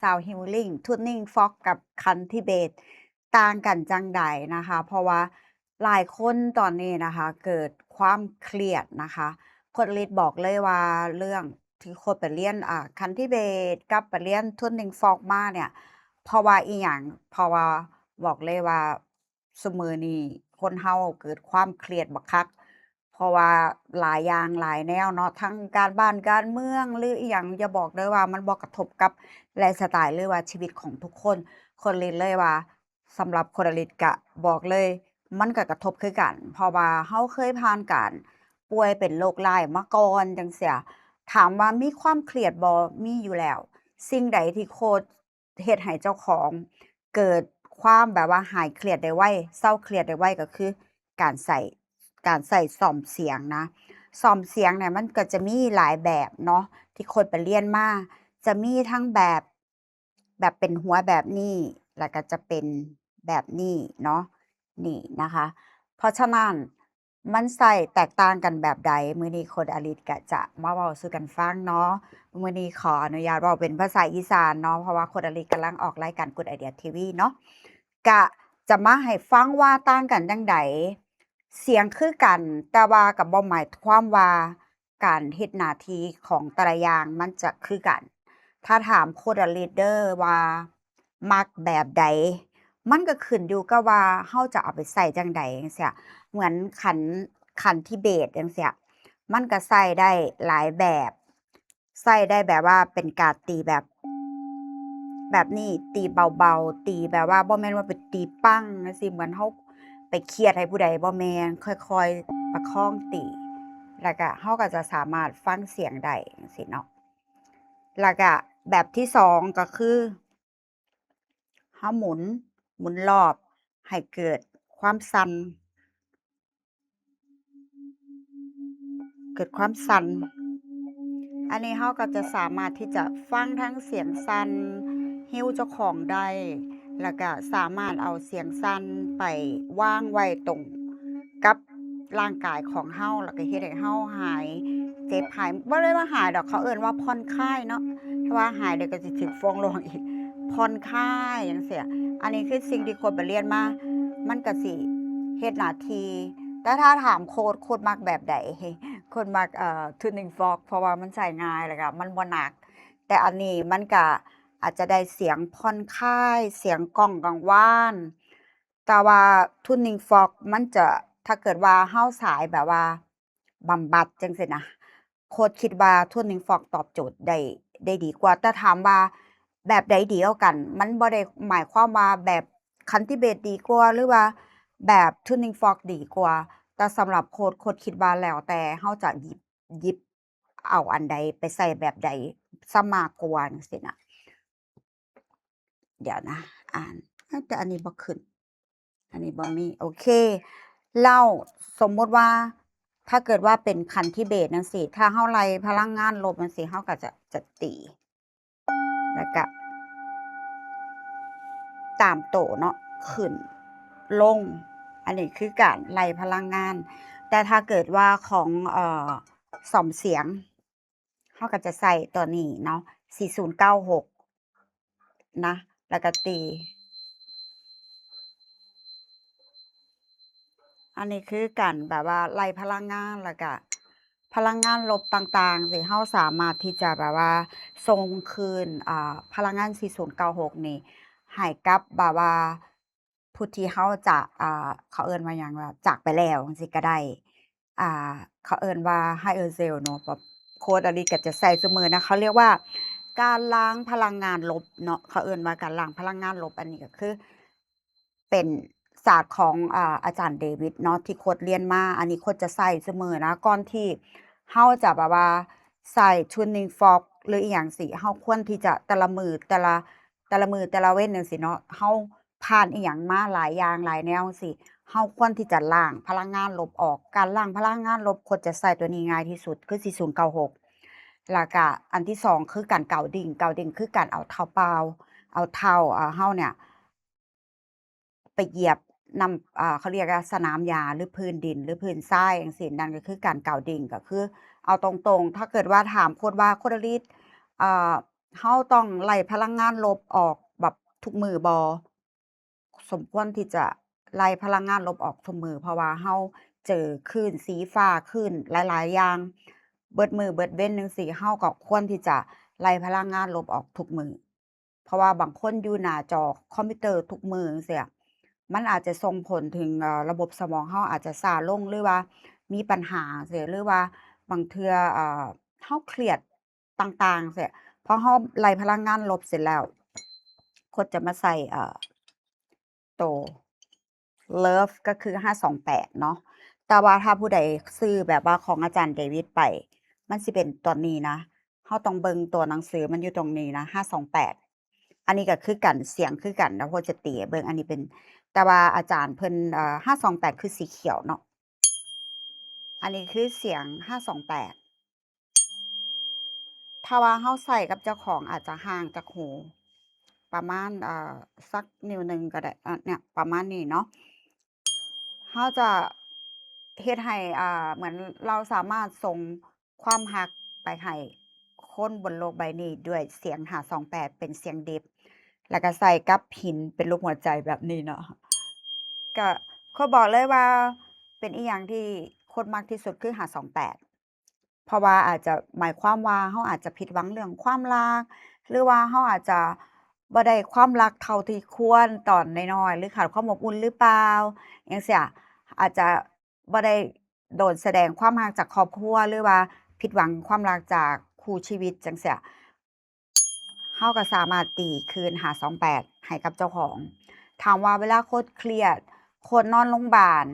Sound Healing, Tuning Fork ກັບ Cultivate ຕ່າງກັນຈັ່ງໃດນະຄະ? ເພາະວ່າຫຼາຍຄົນຕອນນີ້ນະຄະ ເກີດຄວາມຄຽດນະຄະ. ໂຄດອາລິດບອກເລີຍວ່າເລື່ອງທີ່ໂຄດໄປຮຽນ ອ່າ Cultivate ກັບໄປຮຽນ Tuning Fork ມາເນ່ຍ ເພາະວ່າອີ່ຫຍັງ? ເພາະວ່າບອກເລີຍວ່າ ຊຸມື້ນີ້ຄົນເຮົາເກີດຄວາມຄຽດບັກຄັກ ເພາະວ່າຫຼາຍຢ່າງຫຼາຍແນວເນາະ ທັງການບ້ານການເມືອງ ຫຼືອີ່ຫຍັງ ຢ່າບອກເດີວ່າມັນບໍ່ກະທົບກັບໄລຟ໌ສະໄຕລ໌ ຫຼືວ່າຊີວິດຂອງທຸກຄົນ. ໂຄດອາລິດເລີຍວ່າ ສຳລັບໂຄດອາລິດກະບອກເລີຍ ມັນກະກະທົບຄືກັນ ເພາະວ່າເຮົາເຄີຍຜ່ານການປ່ວຍເປັນໂລກຮ້າຍມາກ່ອນຈັ່ງຊີ້. ຖາມວ່າມີຄວາມຄຽດບໍ່? ມີຢູ່ແລ້ວ. ສິ່ງໃດທີ່ໂຄດ ເຮັດໃຫ້ເຈົ້າຂອງເກີດຄວາມແບບວ່າຫາຍຄຽດໄດ້ໄວ, ເຊົາຄຽດໄດ້ໄວ ກໍຄືການໃຊ້ ການໃຊ້ຊ້ອມສຽງນະ. ຊ້ອມສຽງເນຍ ມັນກໍຈະມີຫຼາຍແບບເນາະ ທີ່ໂຄດໄປຮຽນມາ. ຈະມີທັງແບບ ແບບເປັນຫົວແບບນີ້ ແລ້ວກໍຈະເປັນແບບນີ້ເນາະ ນີ້ນະຄະ. ເພາະສະນັ້ນ ມັນໃຊ້ແຕກຕ່າງກັນແບບໃດ? ມື້ນີ້ໂຄດອາລິດກະຈະມາເວົ້າສູ່ກັນຟັງເນາະ. ມື້ນີ້ຂໍອະນຸຍາດເວົ້າເປັນພາສາອີສານເນາະ ເພາະວ່າໂຄດອາລິດກຳລັງອອກລາຍການ Good Idea ທີວີ ເນາະ ກະຈະມາໃຫ້ຟັງວ່າຕ່າງກັນຈັ່ງໃດ. ສຽງຄືກັນ ແຕ່ວ່າກໍບໍ່ໝາຍຄວາມວ່າການເຮັດໜ້າທີ່ຂອງແຕ່ລະຢ່າງມັນຈະຄືກັນ. ຖ້າຖາມໂຄດອາລິດເດີວ່າ ມັກແບບໃດ ມັນກໍຂຶ້ນຢູ່ກັບວ່າເຮົາຈະເອົາໄປໃຊ້ຈັ່ງໃດຈັ່ງຊີ້. ເໝືອນຄັນ Cultivate ຈັ່ງຊີ້ ມັນກໍໃຊ້ໄດ້ຫຼາຍແບບ ໃຊ້ໄດ້ແບບວ່າເປັນການຕີແບບ ແບບນີ້ ຕີເບົາໆ ຕີແບບວ່າບໍ່ແມ່ນວ່າໄປຕີປັງຈັ່ງຊີ້ ເໝືອນເຮົາໄປຄຽດໃຫ້ຜູ້ໃດ ບໍ່ແມ່ນ ຄ່ອຍໆປະຄອງຕີ ແລ້ວກະເຮົາກໍຈະສາມາດຟັງສຽງໄດ້ຈັ່ງຊີ້ເນາະ. ແລ້ວກະແບບທີສອງກໍຄື ເຮົາໝູນ ໝູນລອບໃຫ້ເກີດຄວາມສັ່ນ ເກີດຄວາມສັ່ນ. ອັນນີ້ເຮົາກໍຈະສາມາດທີ່ຈະຟັງທັງສຽງສັ່ນ heal ເຈົ້າຂອງໄດ້ ແລ້ວກະສາມາດເອົາສຽງສັ່ນໄປວາງໄວ້ຕົງ ກັບຮ່າງກາຍຂອງເຮົາ ແລ້ວກໍເຮັດໃຫ້ເຮົາຫາຍເຈັບຫາຍ ບໍ່ໄດ້ວ່າຫາຍດອກ ເຂົາເອີ້ນວ່າຜ່ອນຄາຍເນາະ ຖ້າວ່າຫາຍດຽວກໍຊິຖືກຟ້ອງຮ້ອງອີກ ຜ່ອນຄາຍຈັ່ງຊີ້. ອັນນີ້ຄືສິ່ງທີ່ໂຄດໄປຮຽນມາ ມັນກໍຊິເຮັດໜ້າທີ່. ແຕ່ຖ້າຖາມໂຄດ ໂຄດມັກແບບໃດ? ໂຄດມັກ ເອີ Tuning Fork ເພາະວ່າມັນໃຊ້ງ່າຍ ແລ້ວກໍມັນບໍ່ໜັກ ແຕ່ອັນນີ້ມັນກໍອາດຈະໄດ້ສຽງຜ່ອນຄາຍ ສຽງກ້ອງກັງວານ. ແຕ່ວ່າ Tuning Fork ມັນຈະ ຖ້າເກີດວ່າເຮົາສາຍແບບວ່າບຳບັດຈັ່ງຊີ້ນະ ໂຄດຄິດວ່າ Tuning Fork ຕອບໂຈດໄດ້ ໄດ້ດີກວ່າ. ແຕ່ຖາມວ່າແບບໃດດີກວ່າກັນ? ມັນບໍ່ໄດ້ໝາຍຄວາມວ່າແບບ Cultivate ດີກວ່າ ຫຼືວ່າແບບ Tuning Fork ດີກວ່າ. ແຕ່ສຳລັບໂຄດ ໂຄດຄິດວ່າແລ້ວແຕ່ເຮົາຈະຫຍິບ ຫຍິບ ເອົາອັນໃດໄປໃສ່ແບບໃດຊະມາກກວ່າຈັ່ງຊີ້ນະ. ດຽວນະ ອ່ານ ແຕ່ອັນນີ້ບໍ່ຂຶ້ນ ອັນນີ້ບໍ່ມີ. ໂອເຄ ແລ້ວສົມມຸດວ່າ ຖ້າເກີດວ່າເປັນ Cultivate ຈັ່ງຊີ້ ຖ້າເຮົາໄລ່ພະລັງງານລົບຈັ່ງຊີ້ ເຮົາກໍຈະ ຈະຕີ ແລ້ວກະຕາມໂຕເນາະ ຂຶ້ນ ລົງ ອັນນີ້ຄືການໄລ່ພະລັງງານ. ແຕ່ຖ້າເກີດວ່າຂອງ ເອີ ສ້ອມສຽງ ເຮົາກໍຈະໃສ່ຕົວນີ້ເນາະ ສີ່ສູນເກົ້າຫົກ ນະ ແລ້ວກໍຕີ ອັນນີ້ຄືການແບບວ່າໄລ່ພະລັງງານ ແລ້ວກະພະລັງງານລົບຕ່າງໆ ທີ່ເຮົາສາມາດທີ່ຈະແບບວ່າສົ່ງຄືນ ອ່າ ພະລັງງານ ສີ່ສູນເກົ້າຫົກ ນີ້ ໃຫ້ກັບແບບວ່າຜູ້ທີ່ເຮົາຈະ ອ່າ ເຂົາເອີ້ນວ່າຫຍັງ ວ່າຈາກໄປແລ້ວ ຈັ່ງຊີ້ກໍໄດ້. ອ່າ ເຂົາເອີ້ນວ່າ Higher Self ເນາະ ແບບໂຄດອາລິດກໍຈະໃຊ້ຊຸມື້ນະ ເຂົາຮຽກວ່າການລ້າງພະລັງງານລົບເນາະ ເຂົາເອີ້ນວ່າການລ້າງພະລັງງານລົບ. ອັນນີ້ກໍຄືເປັນສາດຂອງ ອ່າ ອາຈານເດວິດເນາະ ທີ່ໂຄດຮຽນມາ. ອັນນີ້ໂຄດຈະໃຊ້ຊຸມື້ນະ ກ່ອນທີ່ເຮົາຈະແບບວ່າໃຊ້ Tuning Fork ຫຼືອີ່ຫຍັງຊີ້ ເຮົາຄວນທີ່ຈະແຕ່ລະມື້ ແຕ່ລະ ແຕ່ລະມື້ ແຕ່ລະເວັນຈັ່ງຊີ້ເນາະ ເຮົາ ຜ່ານອີ່ຫຍັງມາຫຼາຍຢ່າງຫຼາຍແນວຈັ່ງຊີ້ ເຮົາຄວນທີ່ຈະລ້າງພະລັງງານລົບອອກ. ການລ້າງພະລັງງານລົບ ໂຄດຈະໃຊ້ຕົວນີ້ງ່າຍທີ່ສຸດ ຄື ສີ່ສູນເກົ້າຫົກ. ແລ້ວກະອັນທີສອງ ຄືການເກົາດິ້ງ ເກົາດິ້ງຄືການເອົາເທົ້າເປົ່າ ເອົາເທົ້າ ເອີ ເຮົາເນ່ຍໄປຢຽບນ້ຳ ເຂົາຮຽກວ່າສະໜາມຫຍ້າ ຫຼືພື້ນດິນ ຫຼືພື້ນຊາຍຈັ່ງຊີ້ ນັ້ນກໍຄືການເກົາດິ້ງ ກໍຄືເອົາຕົງໆ. ຖ້າເກີດວ່າຖາມໂຄດວ່າ ໂຄດອາລິດ ເອີ ເຮົາຕ້ອງໄລ່ພະລັງງານລົບອອກແບບທຸກມື້ບໍ່? ສົມຄວນທີ່ຈະໄລ່ພະລັງງານລົບອອກທຸກມື້ ເພາະວ່າເຮົາເຈີຄື້ນສີຟ້າ, ຄື້ນຫຼາຍໆຢ່າງ ເບິດມື້ເບິດເວັນຈັ່ງຊີ້ ເຮົາກໍຄວນທີ່ຈະໄລ່ພະລັງງານລົບອອກທຸກມື້. ເພາະວ່າບາງຄົນຢູ່ໜ້າຈໍຄອມພິວເຕີທຸກມື້ຈັ່ງຊີ້ ມັນອາດຈະສົ່ງຜົນເຖິງ ເອີ ລະບົບສະໝອງເຮົາອາດຈະຊ້າລົງ ຫຼືວ່າມີບັນຫາຈັ່ງຊີ້ ຫຼືວ່າບາງເທື່ອ ເອີ ເຮົາຄຽດຕ່າງໆຈັ່ງຊີ້. ພໍເຮົາໄລ່ພະລັງງານລົບເສັດແລ້ວ ໂຄດຈະມາໃສ່ ເອີ ໂຕ Love ກໍຄືຫ້າສອງແປດເນາະ. ແຕ່ວ່າຖ້າຜູ້ໃດຊື້ແບບວ່າຂອງອາຈານເດວິດໄປ ມັນຊິເປັນຕົວນີ້ນະ. ເຮົາຕ້ອງເບິ່ງຕົວໜັງສື ມັນຢູ່ຕົງນີ້ນະ ຫ້າສອງແປດ. ອັນນີ້ກໍຄືກັນ ສຽງຄືກັນ ແລ້ວໂຄດຈະຕີໃຫ້ເບິ່ງ. ອັນນີ້ເປັນ ແຕ່ວ່າອາຈານເພິ່ນ ເອີ ຫ້າສອງແປດຄືສີຂຽວເນາະ. ອັນນີ້ຄືສຽງຫ້າສອງແປດ. ຖ້າວ່າເຮົາໃສ່ກັບເຈົ້າຂອງອາດຈະຫ່າງຈາກຫູປະມານ ເອີ ສັກນິ້ວໜຶ່ງກໍໄດ້ ອາ ເນີ້ຍ ປະມານນີ້ເນາະ. ເຮົາຈະເຮັດໃຫ້ ອາ ເໝືອນເຮົາສາມາດສົ່ງຄວາມຮັກໄປໃຫ້ຄົນບົນໂລກໃບນີ້ດ້ວຍສຽງຫ້າສອງແປດເປັນສຽງດິບ ແລ້ວກໍໃສ່ກັບຫີນເປັນຮູບຫົວໃຈແບບນີ້ເນາະ. ກໍ ໂຄດບອກເລີຍວ່າເປັນອີ່ຫຍັງທີ່ໂຄດມັກທີ່ສຸດຄືຫ້າສອງແປດ. ເພາະວ່າອາດຈະ ໝາຍຄວາມວ່າເຮົາອາດຈະຜິດຫວັງເລື່ອງຄວາມລັກ ຫຼືວ່າເຮົາອາດຈະບໍ່ໄດ້ຄວາມລັກເທົ່າທີ່ຄວນຕອນນ້ອຍໆ ຫຼືຂາດຄວາມອົບອຸ່ນຫຼືເປົ່າ ຈັ່ງຊີ້ ອາດຈະບໍ່ໄດ້ໂດນສະແດງຄວາມຮັກຈາກຄອບຄົວ ຫຼືວ່າຜິດຫວັງຄວາມລັກຈາກຄູ່ຊີວິດ ຈັ່ງຊີ້. ເຮົາກໍສາມາດຕີຄືນຫ້າສອງແປດໃຫ້ກັບເຈົ້າຂອງ. ຖາມວ່າເວລາໂຄດຄຽດ, ໂຄດນອນໂຮງບານ,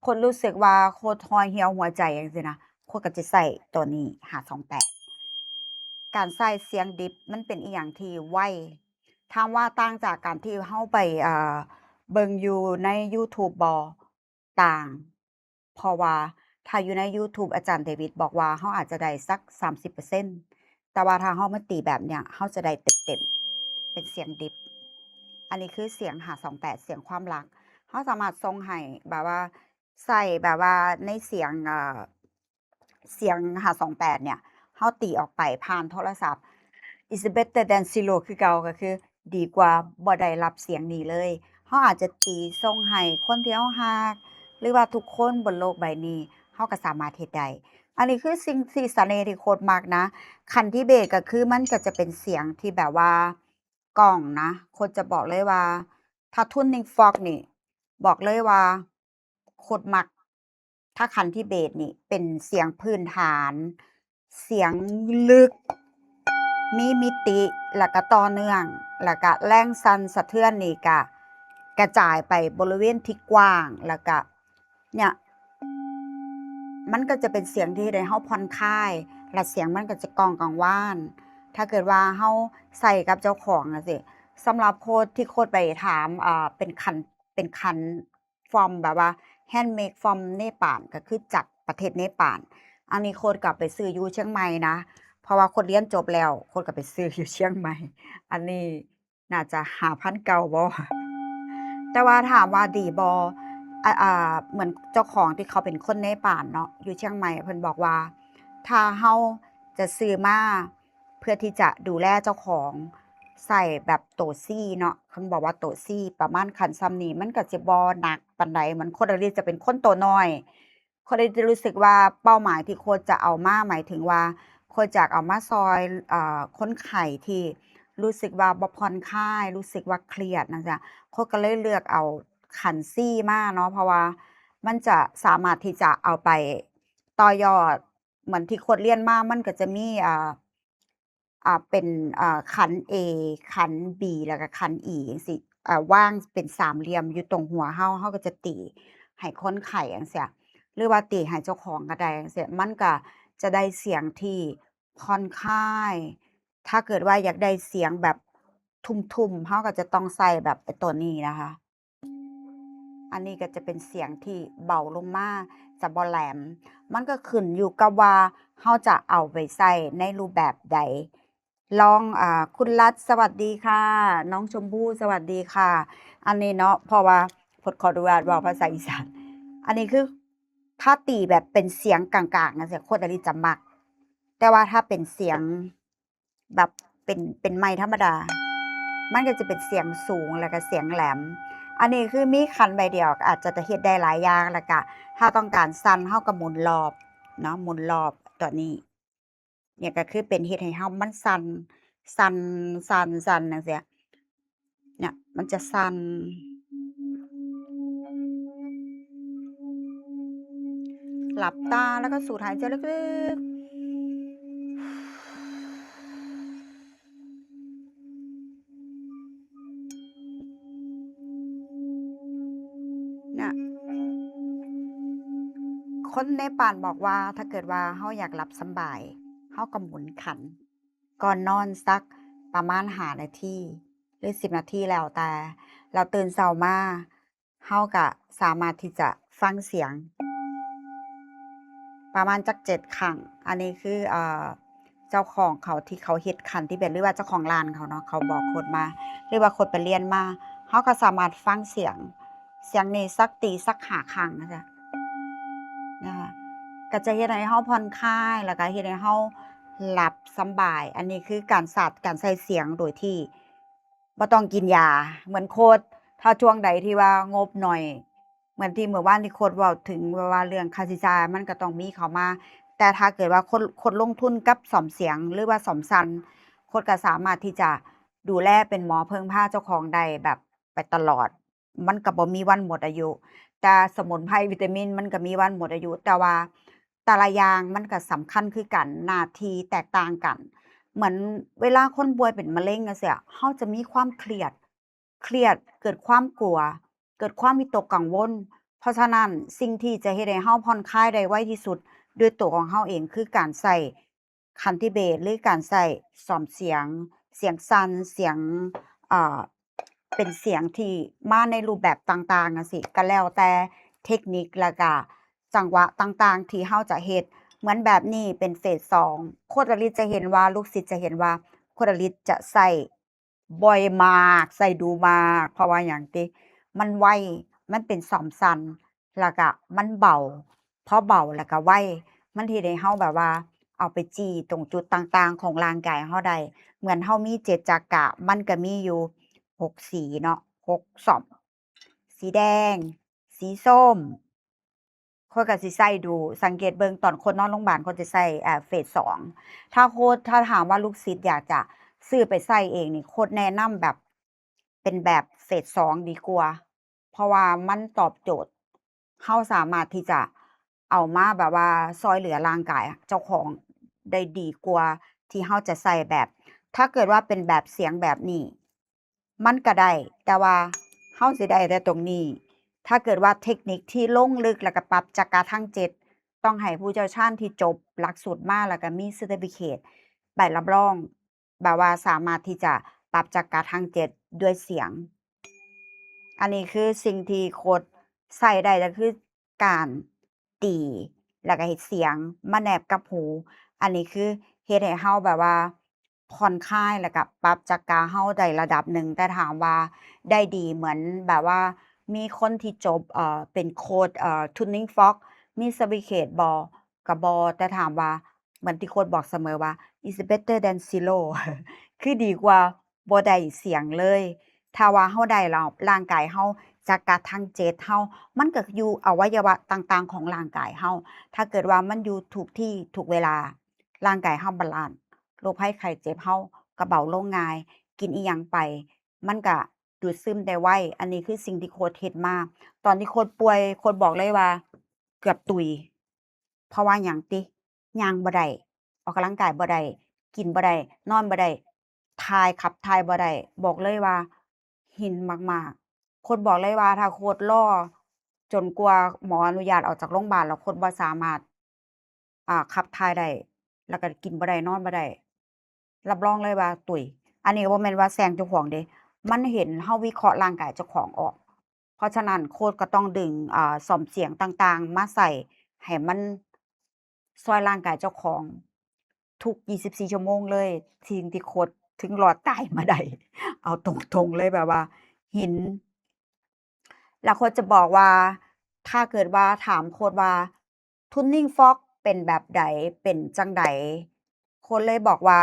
ໂຄດຮູ້ສຶກວ່າໂຄດຫ່ອຍຫ່ຽວຫົວໃຈຈັ່ງຊີ້ນະ, ໂຄດກໍຈະໃຊ້ຕົວນີ້ ຫ້າສອງແປດ. ການໃຊ້ສຽງດິບມັນເປັນອີ່ຫຍັງທີ່ໄວ. ຖາມວ່າຕ່າງຈາກການທີ່ເຮົາໄປ ເອີ ເບິ່ງຢູ່ໃນ YouTube ບໍ່? ຕ່າງ. ເພາະວ່າຖ້າຢູ່ໃນ YouTube ອາຈານເດວິດບອກວ່າເຮົາອາດຈະໄດ້ສັກສາມສິບເປີເຊັນ ແຕ່ວ່າຖ້າເຮົາມາຕີແບບເນີ້ຍ ເຮົາຈະໄດ້ເຕັມໆ ເປັນສຽງດິບ. ອັນນີ້ຄືສຽງຫ້າສອງແປດ ສຽງຄວາມລັກ. ເຮົາສາມາດສົ່ງໃຫ້ແບບວ່າ ໃສ່ແບບວ່າໃນສຽງ ເອີ ສຽງຫ້າສອງແປດເນີ້ຍ ເຮົາຕີອອກໄປຜ່ານໂທລະສັບ is better than zero ຄືເກົ່າ ກໍຄືດີກວ່າບໍ່ໄດ້ຮັບສຽງນີ້ເລີຍ. ເຮົາອາດຈະຕີສົ່ງໃຫ້ຄົນທີ່ເຮົາຮັກ ຫຼືວ່າທຸກຄົນບົນໂລກໃບນີ້ ເຮົາກໍສາມາດເຮັດໄດ້. ອັນນີ້ຄືສິ່ງທີ່ສະເໜ່ທີ່ໂຄດມັກນະ. ຄັນທີ່ເບສກໍຄືມັນກໍຈະເປັນສຽງທີ່ແບບວ່າກ້ອງນະ. ໂຄດຈະບອກເລີຍວ່າ ຖ້າ tuning fork ນີ້ ບອກເລີຍວ່າໂຄດມັກ. ຖ້າຄັນທີ່ເບສນີ້ເປັນສຽງພື້ນຖານ, ສຽງເລິກ, ມີມິຕິ ແລ້ວກະຕໍ່ເນື່ອງ, ແລ້ວກະແຮງສັ່ນສະເທືອນນີ້ກະກະຈາຍໄປບໍລິເວນທີ່ກວ້າງ, ແລ້ວກະ ເນີ້ຍ ມັນກໍຈະເປັນສຽງທີ່ເຮັດໃຫ້ເຮົາຜ່ອນຄາຍ ແລະ ສຽງມັນກໍຈະກ້ອງກັງວານ ຖ້າເກີດວ່າເຮົາໃສ່ກັບເຈົ້າຂອງຈັ່ງຊີ້. ສຳລັບໂຄດທີ່ໂຄດໄປຖາມ ເປັນຂັນ ເປັນຂັນ from ແບບວ່າ handmade from ເນປານ ກໍຄືຈາກປະເທດເນປານ. ອັນນີ້ໂຄດກໍໄປຊື້ຢູ່ຊຽງໃໝ່ນະ ເພາະວ່າໂຄດຮຽນຈົບແລ້ວ ໂຄດກໍໄປຊື້ຢູ່ຊຽງໃໝ່. ອັນນີ້ໜ້າຈະຫ້າພັນເກົ້າບໍ່? ແຕ່ວ່າຖາມວ່າດີບໍ່? ອາ ອາ ເໝືອນເຈົ້າຂອງທີ່ເຂົາເປັນຄົນເນປານເນາະ ຢູ່ຊຽງໃໝ່ ເພິ່ນບອກວ່າ ຖ້າເຮົາຈະຊື້ມາ ເພື່ອທີ່ຈະດູແລເຈົ້າຂອງ ໃສ່ແບບໂຕຊີເນາະ, ເພິ່ນບອກວ່າໂຕຊີປະມານຂັ້ນຊ່ຳນີ້ ມັນກໍຈະບໍ່ໜັກປານໃດ. ມັນ ໂຄດອາລິຈະເປັນຄົນໂຕນ້ອຍ, ໂຄດອາລິຈະຮູ້ສຶກວ່າເປົ້າໝາຍທີ່ໂຄດຈະເອົາມາ ໝາຍເຖິງວ່າໂຄດຈະເອົາມາຊ່ອຍ ເອີ ຄົນໄຂ້ທີ່ຮູ້ສຶກວ່າບໍ່ຜ່ອນຄາຍ, ຮູ້ສຶກວ່າຄຽດຈັ່ງຊີ້. ໂຄດກໍເລີຍເລືອກເອົາຂັນຊີມາເນາະ, ເພາະວ່າມັນຈະສາມາດທີ່ຈະເອົາໄປຕໍ່ຍອດ ເໝືອນທີ່ໂຄດຮຽນມາ ມັນກໍຈະມີ ອ່າ ອ່າ ເປັນ ອ່າ ຂັນ A ຂັນ B ແລ້ວກໍຂັນ E ຈັ່ງຊີ້ ອ່າ ວາງເປັນສາມຫຼ່ຽມຢູ່ຕົງຫົວເຮົາ, ເຮົາກໍຈະຕີໃຫ້ຄົນໄຂ້ຈັ່ງຊີ້ ຫຼືວ່າຕີໃຫ້ເຈົ້າຂອງກໍໄດ້ຈັ່ງຊີ້, ມັນກໍຈະໄດ້ສຽງທີ່ຜ່ອນຄາຍ. ຖ້າເກີດວ່າຢາກໄດ້ສຽງແບບທຸ່ມໆ ເຮົາກໍຈະຕ້ອງໃສ່ແບບໄອ້ຕົວນີ້ນະຄະ. ອັນນີ້ກໍຈະເປັນສຽງທີ່ເບົາລົງມາ, ຈະບໍ່ແຫຼມ. ມັນກໍຂຶ້ນຢູ່ກັບວ່າເຮົາຈະເອົາໄປໃຊ້ໃນຮູບແບບໃດ. ລອງ ອາ ຄຸນລັດ ສະຫວັດດີຄ່ະ, ນ້ອງຊົມພູ ສະຫວັດດີຄ່ະ. ອັນນີ້ເນາະ ເພາະວ່າ ໂຄດຂໍອະນຸຍາດເວົ້າພາສາອີສານ. ອັນນີ້ຄື ຖ້າຕີແບບເປັນສຽງກາງໆ ຈັ່ງຊີ້ ໂຄດອາລິຈະມັກ. ແຕ່ວ່າຖ້າເປັນສຽງ ແບບ ເປັນ ເປັນໄມທຳມະດາ ມັນກໍຈະເປັນສຽງສູງ ແລ້ວກໍສຽງແຫຼມ. ອັນນີ້ຄືມີຂັນໃບດຽວ ກໍອາດຈະເຮັດໄດ້ຫຼາຍຢ່າງ ແລ້ວກະຖ້າຕ້ອງການສັ່ນ ເຮົາກໍໝູນລອບເນາະ ໝູນລອບຕົວນີ້. ນີ້ກໍຄືເປັນເຮັດໃຫ້ເຮົາ ມັນສັ່ນ ສັ່ນ ສັ່ນ ສັ່ນຈັ່ງຊີ້. ເນຍ ມັນຈະສັ່ນ. ຫຼັບຕາ ແລ້ວກໍສູດຫາຍໃຈເລິກໆ. ນະ ຄົນເນປານບອກວ່າ ຖ້າເກີດວ່າເຮົາຢາກຫຼັບສຳບາຍ ເຮົາກໍໝູນຂັນ ກ່ອນນອນສັກປະມານຫ້ານາທີ ຫຼື ສິບນາທີ ແລ້ວແຕ່ ແລ້ວຕື່ນເຊົ້າມາ ເຮົາກະສາມາດທີ່ຈະຟັງສຽງປະມານຈັກເຈັດຄັ້ງ. ອັນນີ້ຄື ເອີ ເຈົ້າຂອງເຂົາທີ່ເຂົາເຮັດຂັນຕິເບດ ຫຼືວ່າເຈົ້າຂອງຮ້ານເຂົາເນາະ ເຂົາບອກໂຄດມາ ຫຼືວ່າໂຄດໄປລຽນມາ ເຮົາກໍສາມາດຟັງສຽງ ສຽງນີ້ສັກຕີສັກຫ້າຄັ້ງນະ ນະຄະ ກໍຈະເຮັດໃຫ້ເຮົາຜ່ອນຄາຍ ແລ້ວກໍເຮັດໃຫ້ເຮົາຫຼັບສຳບາຍ. ອັນນີ້ຄືການສາດ ການໃສ່ສຽງໂດຍທີ່ ບໍ່ຕ້ອງກິນຢາ ເໝືອນໂຄດ ຖ້າຊ່ວງໃດທີ່ວ່າງົບໜ້ອຍ ເໝືອນທີ່ມື້ວານທີ່ໂຄດເວົ້າເຖິງ ແບບວ່າເລື່ອງຄ່າໃຊ້ຈ່າຍ ມັນກໍຕ້ອງມີເຂົ້າມາ. ແຕ່ຖ້າເກີດວ່າຄົນ ຄົນລົງທຶນກັບສ້ອມສຽງ ຫຼືວ່າສ້ອມສັນ ໂຄດກໍສາມາດທີ່ຈະດູແລເປັນໝໍເພິ່ງພາເຈົ້າຂອງໄດ້ແບບໄປຕະຫຼອດ ມັນກໍບໍ່ມີວັນໝົດອາຍຸ. ແຕ່ສະໝຸນໄພ ວິຕາມິນ ມັນກໍມີວັນໝົດອາຍຸ ແຕ່ວ່າແຕ່ລະຢ່າງມັນກໍສຳຄັນຄືກັນ ໜ້າທີ່ແຕກຕ່າງກັນ. ເໝືອນເວລາຄົນປ່ວຍເປັນມະເລັງຈັ່ງຊີ້ ເຮົາຈະມີຄວາມຄຽດ ຄຽດ ເກີດຄວາມກົວ ເກີດຄວາມວິຕົກກັງວົນ. ເພາະສະນັ້ນ ສິ່ງທີ່ຈະເຮັດໃຫ້ເຮົາຜ່ອນຄາຍໄດ້ໄວທີ່ສຸດດ້ວຍໂຕຂອງເຮົາເອງ ຄືການໃຊ້ ຄັນຕິເບດ ຫຼື ການໃຊ້ສ້ອມສຽງ ສຽງສັ່ນ ສຽງ ເອີ ເປັນສຽງທີ່ມາໃນຮູບແບບຕ່າງໆຈັ່ງຊີ້ ກໍແລ້ວແຕ່ເທັກນິກ ແລ້ວກະຈັງຫວະຕ່າງໆທີ່ເຮົາຈະເຮັດ. ເໝືອນແບບນີ້ເປັນເຟສສອງ ໂຄດອະລິດຈະເຫັນວ່າ ລູກສິດຈະເຫັນວ່າ ໂຄດອະລິດຈະໃຊ້ ບ່ອຍມາກ ໃຊ້ດູມາກ. ເພາະວ່າຫຍັງຕິ? ມັນໄວ ມັນເປັນສ້ອມສັ້ນ ແລ້ວກະມັນເບົາ. ພໍເບົາແລ້ວກະໄວ ມັນເຮັດໃຫ້ເຮົາແບບວ່າເອົາໄປຈີ້ຕົງຈຸດຕ່າງໆຂອງຮ່າງກາຍເຮົາໄດ້. ເໝືອນເຮົາມີເຈັດຈັກກະ ມັນກະມີຢູ່ຫົກສີເນາະ ຫົກສ້ອມ ສີແດງ ສີສົ້ມ ຂ້ອຍກໍຊິໃຊ້ດູ ສັງເກດເບິ່ງຕອນໂຄດນອນໂຮງບານ ໂຄດຈະໃຊ້ ເອີ ເຟສສອງ. ຖ້າໂຄດ ຖ້າຖາມວ່າລູກສິດຢາກຈະຊື້ໄປໃຊ້ເອງນີ້ ໂຄດແນະນຳແບບເປັນແບບເຟສສອງດີກວ່າ ເພາະວ່າມັນຕອບໂຈດ ເຮົາສາມາດທີ່ຈະເອົາມາແບບວ່າຊ່ອຍເຫຼືອຮ່າງກາຍເຈົ້າຂອງໄດ້ດີກວ່າທີ່ເຮົາຈະໃຊ້ແບບ ຖ້າເກີດວ່າເປັນແບບສຽງແບບນີ້ ມັນກະໄດ້ ແຕ່ວ່າເຮົາຊິໄດ້ແຕ່ຕົງນີ້. ຖ້າເກີດວ່າເທັກນິກທີ່ລົງເລິກ ແລ້ວກະປັບຈັກກະທັງເຈັດ ຕ້ອງໃຫ້ຜູ້ຊ່ຽວຊານທີ່ຈົບຫຼັກສູດມາ ແລ້ວກະມີເຊີຕິຟິເຄດ ໃບຮັບຮອງ ແບບວ່າສາມາດທີ່ຈະປັບຈັກກະທັງເຈັດດ້ວຍສຽງ. ອັນນີ້ຄືສິ່ງທີ່ໂຄດໃຊ້ໄດ້ ກໍຄືການ ຕີ ແລ້ວກະເຮັດສຽງມາແນບກັບຫູ. ອັນນີ້ຄືເຮັດໃຫ້ເຮົາແບບວ່າຜ່ອນຄາຍ ແລ້ວກະປັບຈັກກະເຮົາໄດ້ລະດັບໜຶ່ງ. ແຕ່ຖາມວ່າໄດ້ດີເໝືອນແບບວ່າມີຄົນທີ່ຈົບ ເອີ ເປັນໂຄດ ເອີ Tuning Fork ມີ Certificate ບໍ່? ກະບໍ່. ແຕ່ຖາມວ່າ ເໝືອນທີ່ໂຄດບອກສະເໝີວ່າ It's better than zero ຄືດີກວ່າບໍ່ໄດ້ສຽງເລີຍ. ຖ້າວ່າເຮົາໄດ້ແລ້ວ ຮ່າງກາຍເຮົາຈັກກະທັງເຈັດເຮົາ ມັນກໍຢູ່ອະໄວຍະວະຕ່າງໆຂອງຮ່າງກາຍເຮົາ. ຖ້າເກີດວ່າມັນຢູ່ທຸກທີ່ທຸກເວລາ ຮ່າງກາຍເຮົາບາລານ ໂລກໄພໄຂ້ເຈັບເຮົາກໍເບົາລົງງ່າຍ ກິນອີ່ຫຍັງໄປ ມັນກະດູດຊຶມໄດ້ໄວ. ອັນນີ້ຄືສິ່ງທີ່ໂຄດເຮັດມາ. ຕອນທີ່ໂຄດປ່ວຍ ໂຄດບອກເລີຍວ່າເກືອບຕຸຍ. ເພາະວ່າຫຍັງຕິ? ຍ່າງບໍ່ໄດ້ ອອກກຳລັງກາຍບໍ່ໄດ້ ກິນບໍ່ໄດ້ ນອນບໍ່ໄດ້ ຖ່າຍ ຂັບຖ່າຍບໍ່ໄດ້. ບອກເລີຍວ່າຫິນມາກໆ. ໂຄດບອກເລີຍວ່າຖ້າໂຄດລໍຈົນກວ່າໝໍອະນຸຍາດອອກຈາກໂຮງບານ ແລ້ວໂຄດບໍ່ສາມາດ ອາ ຂັບຖ່າຍໄດ້ ແລ້ວກໍກິນບໍ່ໄດ້ ນອນບໍ່ໄດ້ ຮັບຮອງເລີຍວ່າຕຸຍ. ອັນນີ້ກໍບໍ່ແມ່ນວ່າແຊ່ງເຈົ້າຂອງເດ້ ມັນເຫັນເຮົາວິເຄາະຮ່າງກາຍເຈົ້າຂອງອອກ. ເພາະສະນັ້ນໂຄດກໍຕ້ອງດຶງ ອາ ສ້ອມສຽງຕ່າງໆມາໃສ່ໃຫ້ມັນຊ່ອຍຮ່າງກາຍເຈົ້າຂອງທຸກຊາວສີ່ຊົ່ວໂມງເລີຍ ສິ່ງທີ່ໂຄດເຖິງລອດຕາຍມາໄດ້ ເອົາຕົງໆເລີຍ ແບບວ່າເຫັນ ແລ້ວໂຄດຈະບອກວ່າ ຖ້າເກີດວ່າຖາມໂຄດວ່າ Tuning Fork ເປັນແບບໃດ ເປັນຈັ່ງໃດ? ໂຄດເລີຍບອກວ່າ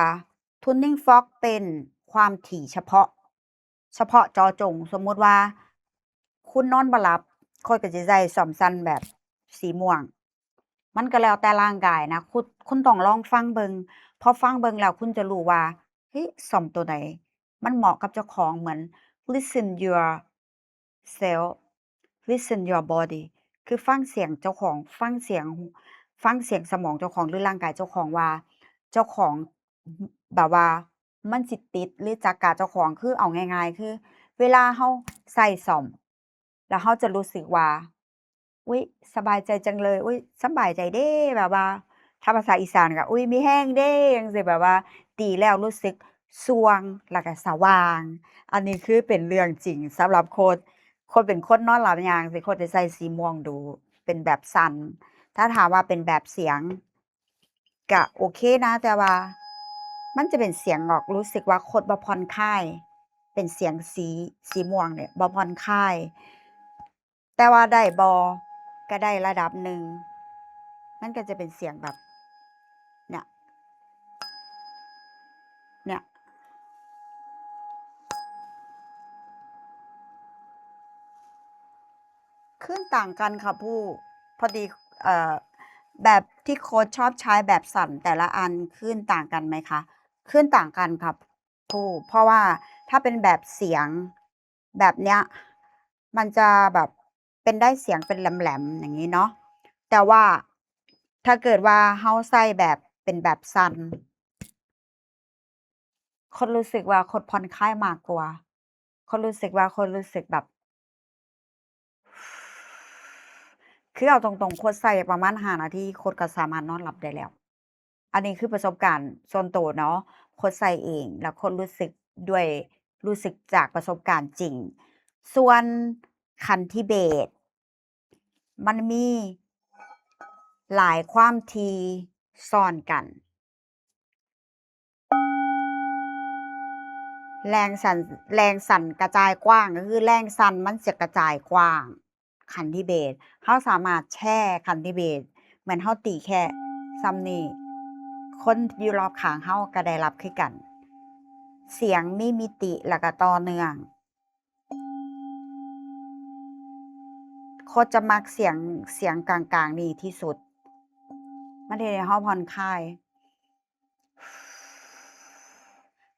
Tuning Fork ເປັນຄວາມຖີ່ສະເພາະ ສະເພາະເຈາະຈົງ. ສົມມຸດວ່າຄຸນນອນບໍ່ຫຼັບ, ຂ້ອຍກໍຈະໃສ່ສ້ອມສັ້ນແບບສີມ່ວງ. ມັນກໍແລ້ວແຕ່ຮ່າງກາຍນະ, ຄຸນ ຄຸນຕ້ອງລອງຟັງເບິ່ງ. ພໍຟັງເບິ່ງແລ້ວຄຸນຈະຮູ້ວ່າ ເຮີ້ຍ ສ້ອມໂຕໃດມັນເໝາະກັບເຈົ້າຂອງ. ເໝືອນ listen yourself, listen your body ຄືຟັງສຽງເຈົ້າຂອງ, ຟັງສຽງ, ຟັງສຽງສະໝອງເຈົ້າຂອງ ຫຼື ຮ່າງກາຍເຈົ້າຂອງວ່າ ເຈົ້າຂອງ ແບບວ່າມັນຊິຕິດ ຫຼື ຈັກກະເຈົ້າຂອງ. ຄືເອົາງ່າຍໆ ຄືເວລາເຮົາໃສ່ສ້ອມ ແລ້ວເຮົາຈະຮູ້ສຶກວ່າ ອຸ້ຍ ສະບາຍໃຈຈັງເລີຍ, ອຸ້ຍ ສະບາຍໃຈເດ້, ແບບວ່າຖ້າພາສາອີສານກໍ ອຸ້ຍ ມີແຮງເດ້ ຈັ່ງຊີ້. ແບບວ່າຕີແລ້ວຮູ້ສຶກສ່ວງ ແລ້ວກໍສະຫວ່າງ. ອັນນີ້ຄືເປັນເລື່ອງຈິງສຳລັບຄົນ, ຄົນເປັນຄົນນອນຫຼັບຍາກ ຊິຄົນຈະໃສ່ສີມ່ວງດູ ເປັນແບບສັ້ນ. ຖ້າຖາມວ່າເປັນແບບສຽງ ກະໂອເຄນະ, ແຕ່ວ່າມັນຈະເປັນສຽງອອກ ຮູ້ສຶກວ່າຄົນບໍ່ຜ່ອນຄາຍ, ເປັນສຽງສີ ສີມ່ວງນີ້ບໍ່ຜ່ອນຄາຍ. ແຕ່ວ່າໄດ້ບໍ່? ກະໄດ້ລະດັບໜຶ່ງ. ມັນກະຈະເປັນສຽງແບບ ເນຍ ເນຍ. ຄື້ນຕ່າງກັນຄ່ະຜູ້, ພໍດີ ເອີ ແບບທີ່ໂຄດຊອບໃຊ້ແບບສັ້ນແຕ່ລະອັນ ຄື້ນຕ່າງກັນໄໝຄະ? ຄື້ນຕ່າງກັນຄ່ະຜູ້, ເພາະວ່າຖ້າເປັນແບບສຽງແບບເນີ້ຍ ມັນຈະແບບເປັນໄດ້ສຽງເປັນແຫຼມໆ ຢ່າງນີ້ເນາະ. ແຕ່ວ່າຖ້າເກີດວ່າເຮົາໃຊ້ແບບເປັນແບບສັ້ນ ຄົນຮູ້ສຶກວ່າຄົນຜ່ອນຄາຍມາກກວ່າ, ຄົນຮູ້ສຶກວ່າຄົນຮູ້ສຶກແບບ ຄືເອົາຕົງໆ ຄົນໃສ່ປະມານຫ້ານາທີ ຄົນກໍສາມາດນອນຫຼັບໄດ້ແລ້ວ. ອັນນີ້ຄືປະສົບການສ່ວນໂຕເນາະ, ຄົນໃສ່ເອງ ແລ້ວຄົນຮູ້ສຶກດ້ວຍ ຮູ້ສຶກຈາກປະສົບການຈິງ. ສ່ວນຄັນທິເບດ ມັນມີຫຼາຍຄວາມຖີ່ຊ້ອນກັນ. ແຮງສັ່ນ ແຮງສັ່ນກະຈາຍກວ້າງ ກໍຄືແຮງສັ່ນມັນຈະກະຈາຍກວ້າງ. ຄັນທິເບດ ເຮົາສາມາດແຊຄັນທິເບດ ແມ່ນເຮົາຕີແຄ່ສ່ຳນີ້ ຄົນຢູ່ລອບຂ້າງເຮົາກໍໄດ້ຮັບຄືກັນ. ສຽງມີມິຕິ ແລ້ວກໍຕໍ່ເນື່ອງ. ໂຄດຈະມັກສຽງ ສຽງກາງໆນີ້ທີ່ສຸດ. ມັນເຮັດໃຫ້ເຮົາຜ່ອນຄາຍ.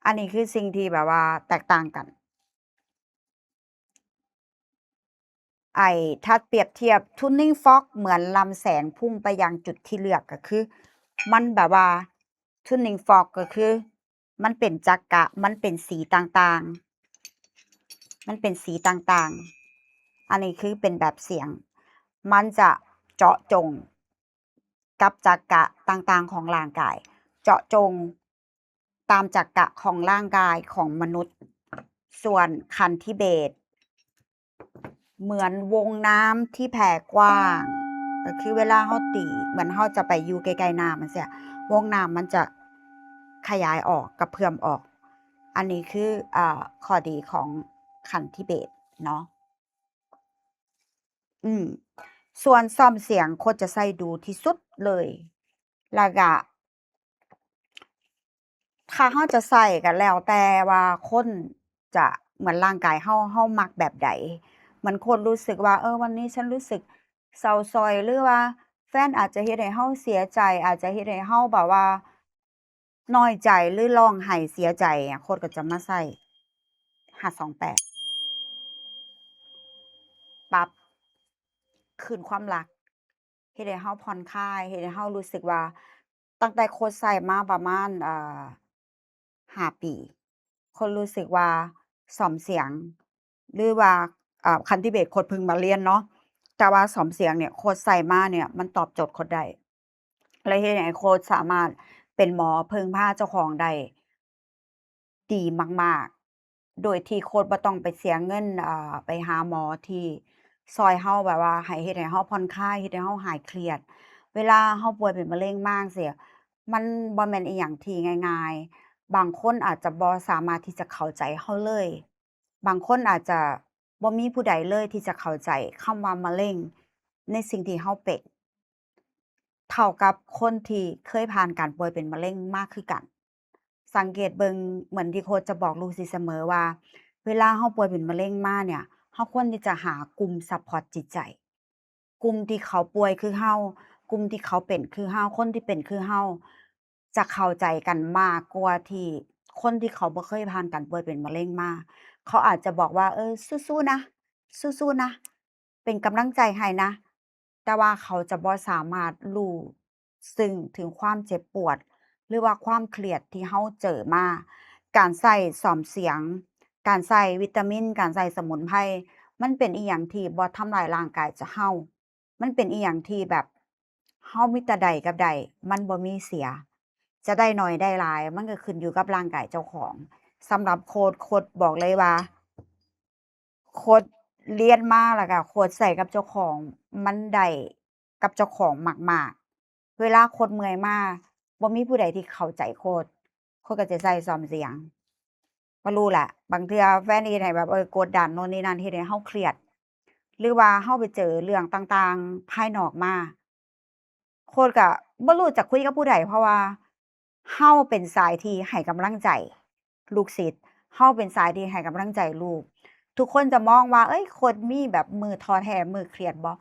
ອັນນີ້ຄືສິ່ງທີ່ແບບວ່າແຕກຕ່າງກັນ. ໄອ້ ຖ້າປຽບທຽບ Tuning Fork ເໝືອນລຳແສງພຸ່ງໄປຍັງຈຸດທີ່ເລືອກ ກໍຄືມັນແບບວ່າ Tuning Fork ກໍຄືມັນເປັນຈັກກະ ມັນເປັນສີຕ່າງໆ ມັນເປັນສີຕ່າງໆ. ອັນນີ້ຄືເປັນແບບສຽງ ມັນຈະເຈາະຈົງ ກັບຈັກກະຕ່າງໆຂອງຮ່າງກາຍ, ເຈາະຈົງຕາມຈັກກະຂອງຮ່າງກາຍຂອງມະນຸດ. ສ່ວນຄັນທິເບດ ເໝືອນວົງນ້ຳທີ່ແຜ່ກວ້າງ, ກໍຄືເວລາເຮົາຕີ ເໝືອນເຮົາຈະໄປຢູ່ໃກ້ໆນ້ຳຈັ່ງຊີ້, ວົງນ້ຳມັນຈະຂະຫຍາຍອອກ, ກະເພື່ອມອອກ. ອັນນີ້ຄື ເອີ ຂໍ້ດີຂອງຄັນທິເບດເນາະ. ອືມ ສ່ວນຊ້ອມສຽງ ໂຄດຈະໃຊ້ດູທີ່ສຸດເລີຍ. ແລ້ວກະ ຖ້າເຮົາຈະໃຊ້ກໍແລ້ວແຕ່ວ່າຄົນຈະ ເໝືອນຮ່າງກາຍເຮົາ ເຮົາມັກແບບໃດ. ເໝືອນຄົນຮູ້ສຶກວ່າ ເອີ ວັນນີ້ສັນຮູ້ສຶກເສົ້າຊອຍ ຫຼືວ່າແຟນອາດຈະເຮັດໃຫ້ເຮົາເສຍໃຈ, ອາດຈະເຮັດໃຫ້ເຮົາແບບວ່າ ນ້ອຍໃຈ ຫຼື ຮ້ອງໄຫ້ເສຍໃຈ ໂຄດກໍຈະມາໃສ່ ຫ້າສອງແປດ ປັບ ຄືນຄວາມລັກ ເຮັດໃຫ້ເຮົາຜ່ອນຄາຍ, ເຮັດໃຫ້ເຮົາຮູ້ສຶກວ່າ ຕັ້ງແຕ່ໂຄດໃສ່ມາປະມານ ເອີ ຫ້າປີ ໂຄດຮູ້ສຶກວ່າຊ້ອມສຽງ ຫຼືວ່າ ເອີ ຄັນທິເບດ ໂຄດເພິ່ງມາຮຽນເນາະ, ແຕ່ວ່າຊ້ອມສຽງເນີ້ຍ ໂຄດໃສ່ມາເນີ້ຍ ມັນຕອບໂຈດໂຄດໄດ້. ແລະ ເຮັດໃຫ້ໂຄດສາມາດເປັນໝໍເພິ່ງພາເຈົ້າຂອງໄດ້ດີມາກໆ ໂດຍທີ່ໂຄດບໍ່ຕ້ອງໄປເສຍເງິນ ເອີ ໄປຫາໝໍທີ່ຊ່ອຍເຮົາ ແບບວ່າໃຫ້ ເຮັດໃຫ້ເຮົາຜ່ອນຄາຍ, ເຮັດໃຫ້ເຮົາຫາຍຄຽດ. ເວລາເຮົາປ່ວຍເປັນມະເຮັງມາຈັ່ງຊີ້ ມັນບໍ່ແມ່ນອີ່ຫຍັງທີ່ງ່າຍໆ. ບາງຄົນອາດຈະບໍ່ສາມາດທີ່ຈະເຂົ້າໃຈເຮົາເລີຍ. ບາງຄົນອາດຈະບໍ່ມີຜູ້ໃດເລີຍທີ່ຈະເຂົ້າໃຈຄຳວ່າມະເຮັງ ໃນສິ່ງທີ່ເຮົາເປັນ ເທົ່າກັບຄົນທີ່ເຄີຍຜ່ານການປ່ວຍເປັນມະເຮັງມາຄືກັນ. ສັງເກດເບິ່ງ ເໝືອນທີ່ໂຄດຈະບອກລູກສິດສະເໝີວ່າ ເວລາເຮົາປ່ວຍເປັນມະເຮັງມາເນ່ຍ ເຮົາຄວນທີ່ຈະຫາກຸ່ມຊັບພອດຈິດໃຈ ກຸ່ມທີ່ເຂົາປ່ວຍຄືເຮົາ, ກຸ່ມທີ່ເຂົາເປັນຄືເຮົາ, ຄົນທີ່ເປັນຄືເຮົາ ຈະເຂົ້າໃຈກັນມາກກວ່າທີ່ຄົນທີ່ເຂົາບໍ່ເຄີຍຜ່ານການປ່ວຍເປັນມະເຮັງມາ. ເຂົາອາດຈະບອກວ່າ ເອີ ສູ້ໆນະ, ສູ້ໆນະ, ເປັນກຳລັງໃຈໃຫ້ນະ, ແຕ່ວ່າເຂົາຈະບໍ່ສາມາດຮູ້ ຊຶ່ງເຖິງຄວາມເຈັບປວດ ຫຼືວ່າຄວາມຄຽດທີ່ເຮົາເຈີມາ. ການໃຊ້ສ້ອມສຽງ, ການໃຊ້ວິຕາມິນ, ການໃຊ້ສະໝຸນໄພ ມັນເປັນອີ່ຫຍັງທີ່ບໍ່ທຳລາຍຮ່າງກາຍຈະເຮົາ. ມັນເປັນອີ່ຫຍັງທີ່ແບບເຮົາມີແຕ່ໄດ້ກັບໄດ້, ມັນບໍ່ມີເສຍ. ຈະໄດ້ໜ້ອຍໄດ້ຫຼາຍ ມັນກໍຂຶ້ນຢູ່ກັບຮ່າງກາຍເຈົ້າຂອງ. ສຳລັບໂຄດ, ໂຄດບອກເລີຍວ່າ ໂຄດລຽນມາ ແລ້ວກໍໂຄດໃຊ້ກັບເຈົ້າຂອງ ມັນໄດ້ກັບເຈົ້າຂອງມາກໆ. ເວລາໂຄດເມື່ອຍມາ ບໍ່ມີຜູ້ໃດທີ່ເຂົ້າໃຈໂຄດ, ໂຄດກໍຈະໃຊ້ສ້ອມສຽງ. ບໍ່ຮູ້ລະ, ບາງເທື່ອແຟນເຮັດໃຫ້ແບບ ເອີ ກົດດັນໂນ່ນນີ້ນັ້ນ ເຮັດໃຫ້ເຮົາຄຽດ ຫຼືວ່າເຮົາໄປເຈີເລື່ອງຕ່າງໆພາຍນອກມາ ໂຄດກໍບໍ່ຮູ້ຈະຄຸຍກັບຜູ້ໃດ ເພາະວ່າເຮົາເປັນສາຍທີ່ໃຫ້ກຳລັງໃຈລູກສິດ, ເຮົາເປັນສາຍທີ່ໃຫ້ກຳລັງໃຈລູກ. ທຸກຄົນຈະມອງວ່າ ເອີຍ ໂຄດມີແບບມື້ທໍ້ແທ້, ມື້ຄຽດບໍ່?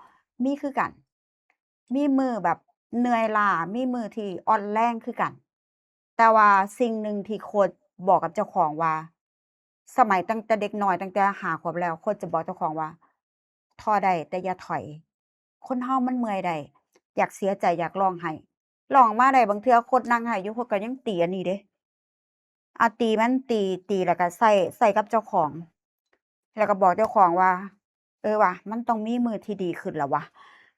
ມີຄືກັນ. ມີມື້ແບບເມື່ອຍລ້າ, ມີມື້ທີ່ອ່ອນແຮງຄືກັນ. ແຕ່ວ່າສິ່ງໜຶ່ງທີ່ໂຄດບອກກັບເຈົ້າຂອງວ່າ ສະໄໝຕັ້ງແຕ່ເດັກນ້ອຍ, ຕັ້ງແຕ່ຫ້າຂວບແລ້ວ, ໂຄດຈະບອກເຈົ້າຂອງວ່າ ທໍ້ໄດ້ ແຕ່ຢ່າຖອຍ. ຄົນເຮົາມັນເມື່ອຍໄດ້, ຢາກເສຍໃຈ, ຢາກຮ້ອງໄຫ້, ຮ້ອງມາໄດ້, ບາງເທື່ອໂຄດນັ່ງໄຫ້ຢູ່, ໂຄດກໍຍັງຕີອັນນີ້ເດ້. ອາ ຕີມັນ, ຕີ, ຕີແລ້ວກໍໃສ່, ໃສ່ກັບເຈົ້າຂອງ, ແລ້ວກໍບອກເຈົ້າຂອງວ່າ ເອີວ່າ ມັນຕ້ອງມີມື້ທີ່ດີຂຶ້ນລະວະ,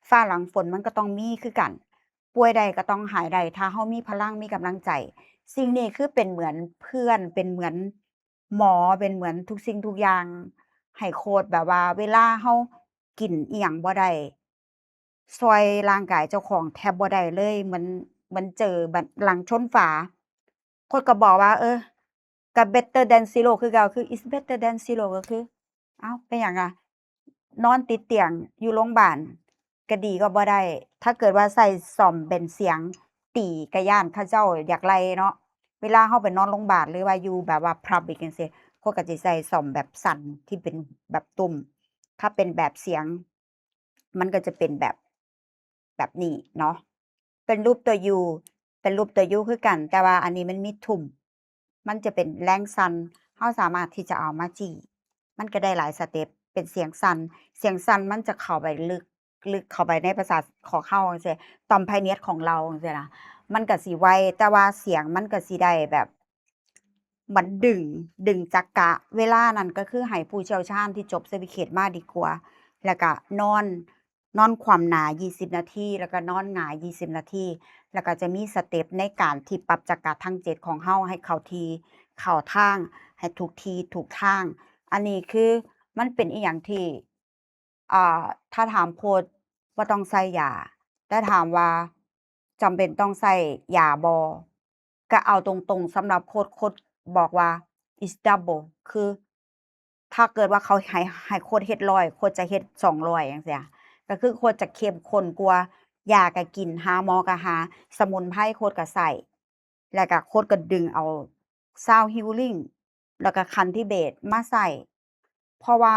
ຟ້າຫຼັງຝົນມັນກໍຕ້ອງມີຄືກັນ, ປ່ວຍໄດ້ກໍຕ້ອງຫາຍໄດ້, ຖ້າເຮົາມີພະລັງ, ມີກຳລັງໃຈ. ສິ່ງນີ້ຄືເປັນເໝືອນເພື່ອນ, ເປັນເໝືອນໝໍ, ເປັນເໝືອນທຸກສິ່ງທຸກຢ່າງ ໃຫ້ໂຄດ ແບບວ່າເວລາເຮົາກິນອີ່ຫຍັງບໍ່ໄດ້, ຊ່ອຍຮ່າງກາຍເຈົ້າຂອງແທບບໍ່ໄດ້ເລີຍ, ເໝືອນ, ເໝືອນເຈີບັດຫຼັງຊົນຝາ. ໂຄດກໍບອກວ່າ ເອີ ກໍ better than zero ຄືເກົ່າ, ຄື is better than zero ກໍຄື ເອົ້າ ເປັນຫຍັງອະ ນອນຕິດຕຽງຢູ່ໂຮງບານກໍດີກວ່າບໍ່ໄດ້. ຖ້າເກີດວ່າໃຊ້ສ້ອມເປັນສຽງຕີ ກໍຢ້ານເຂົາເຈົ້າຢາກໄລ່ເນາະ. ເວລາເຮົາໄປນອນໂຮງບານ ຫຼືວ່າຢູ່ແບບວ່າ public ຈັ່ງຊີ້ ເຂົາກໍຈະໃສ່ສ້ອມແບບສັ່ນທີ່ເປັນແບບຕຸ່ມ. ຖ້າເປັນແບບສຽງ ມັນກໍຈະເປັນແບບ ແບບນີ້ເນາະ, ເປັນຮູບຕົວ U, ເປັນຮູບຕົວ U ຄືກັນ, ແຕ່ວ່າອັນນີ້ມັນມີທຸ່ມ, ມັນຈະເປັນແຮງສັ່ນ, ເຮົາສາມາດທີ່ຈະເອົາມາຈີ້, ມັນກໍໄດ້ຫຼາຍສະເຕັບ, ເປັນສຽງສັ່ນ, ສຽງສັ່ນມັນຈະເຂົ້າໄປເລິກ, ເລິກເຂົ້າໄປໃນປະສາດຂອງເຮົາຈັ່ງຊີ້, ຕ່ອມພາຍນຽດຂອງເຮົາຈັ່ງຊີ້ນະ, ມັນກໍຊິໄວ, ແຕ່ວ່າສຽງມັນກໍຊິໄດ້ແບບ ມັນດຶງ, ດຶງຈັກກະເວລານັ້ນ ກໍຄືໃຫ້ຜູ້ຊ່ຽວຊານທີ່ຈົບເຊີທິເຄດມາດີກວ່າ, ແລ້ວກະນອນ, ນອນຂວ້ຳໜ້າ ຊາວນາທີ ແລ້ວກະນອນຫງາຍ ຊາວນາທີ ແລ້ວກະຈະມີສະເຕັບໃນການທີ່ປັບຈັກກະທັງເຈັດຂອງເຮົາໃຫ້ເຂົ້າທີ່ເຂົ້າທາງ, ໃຫ້ຖືກທີ່ຖືກທາງ. ອັນນີ້ຄືມັນເປັນອີ່ຫຍັງທີ່ ອ່າ ຖ້າຖາມໂຄດບໍ່ຕ້ອງໃຊ້ຢາ, ແຕ່ຖາມວ່າຈຳເປັນຕ້ອງໃຊ້ຢາບໍ່? ກະເອົາຕົງໆ ສຳລັບໂຄດ, ໂຄດບອກວ່າ it's double ຄື ຖ້າເກີດວ່າເຂົາໃຫ້, ໃຫ້ໂຄດເຮັດຮ້ອຍ ໂຄດຈະເຮັດສອງຮ້ອຍ ຈັ່ງຊີ້. ກະຄືໂຄດຈະເຂັ້ມຂຸ້ນກວ່າ, ຢາກະກິນ, ຫາໝໍກະຫາ, ສະໝຸນໄພໂຄດກະໃຊ້. ແລ້ວກະໂຄດກໍດຶງເອົາ Sound Healing ແລ້ວກະ Candibate ມາໃຊ້, ເພາະວ່າ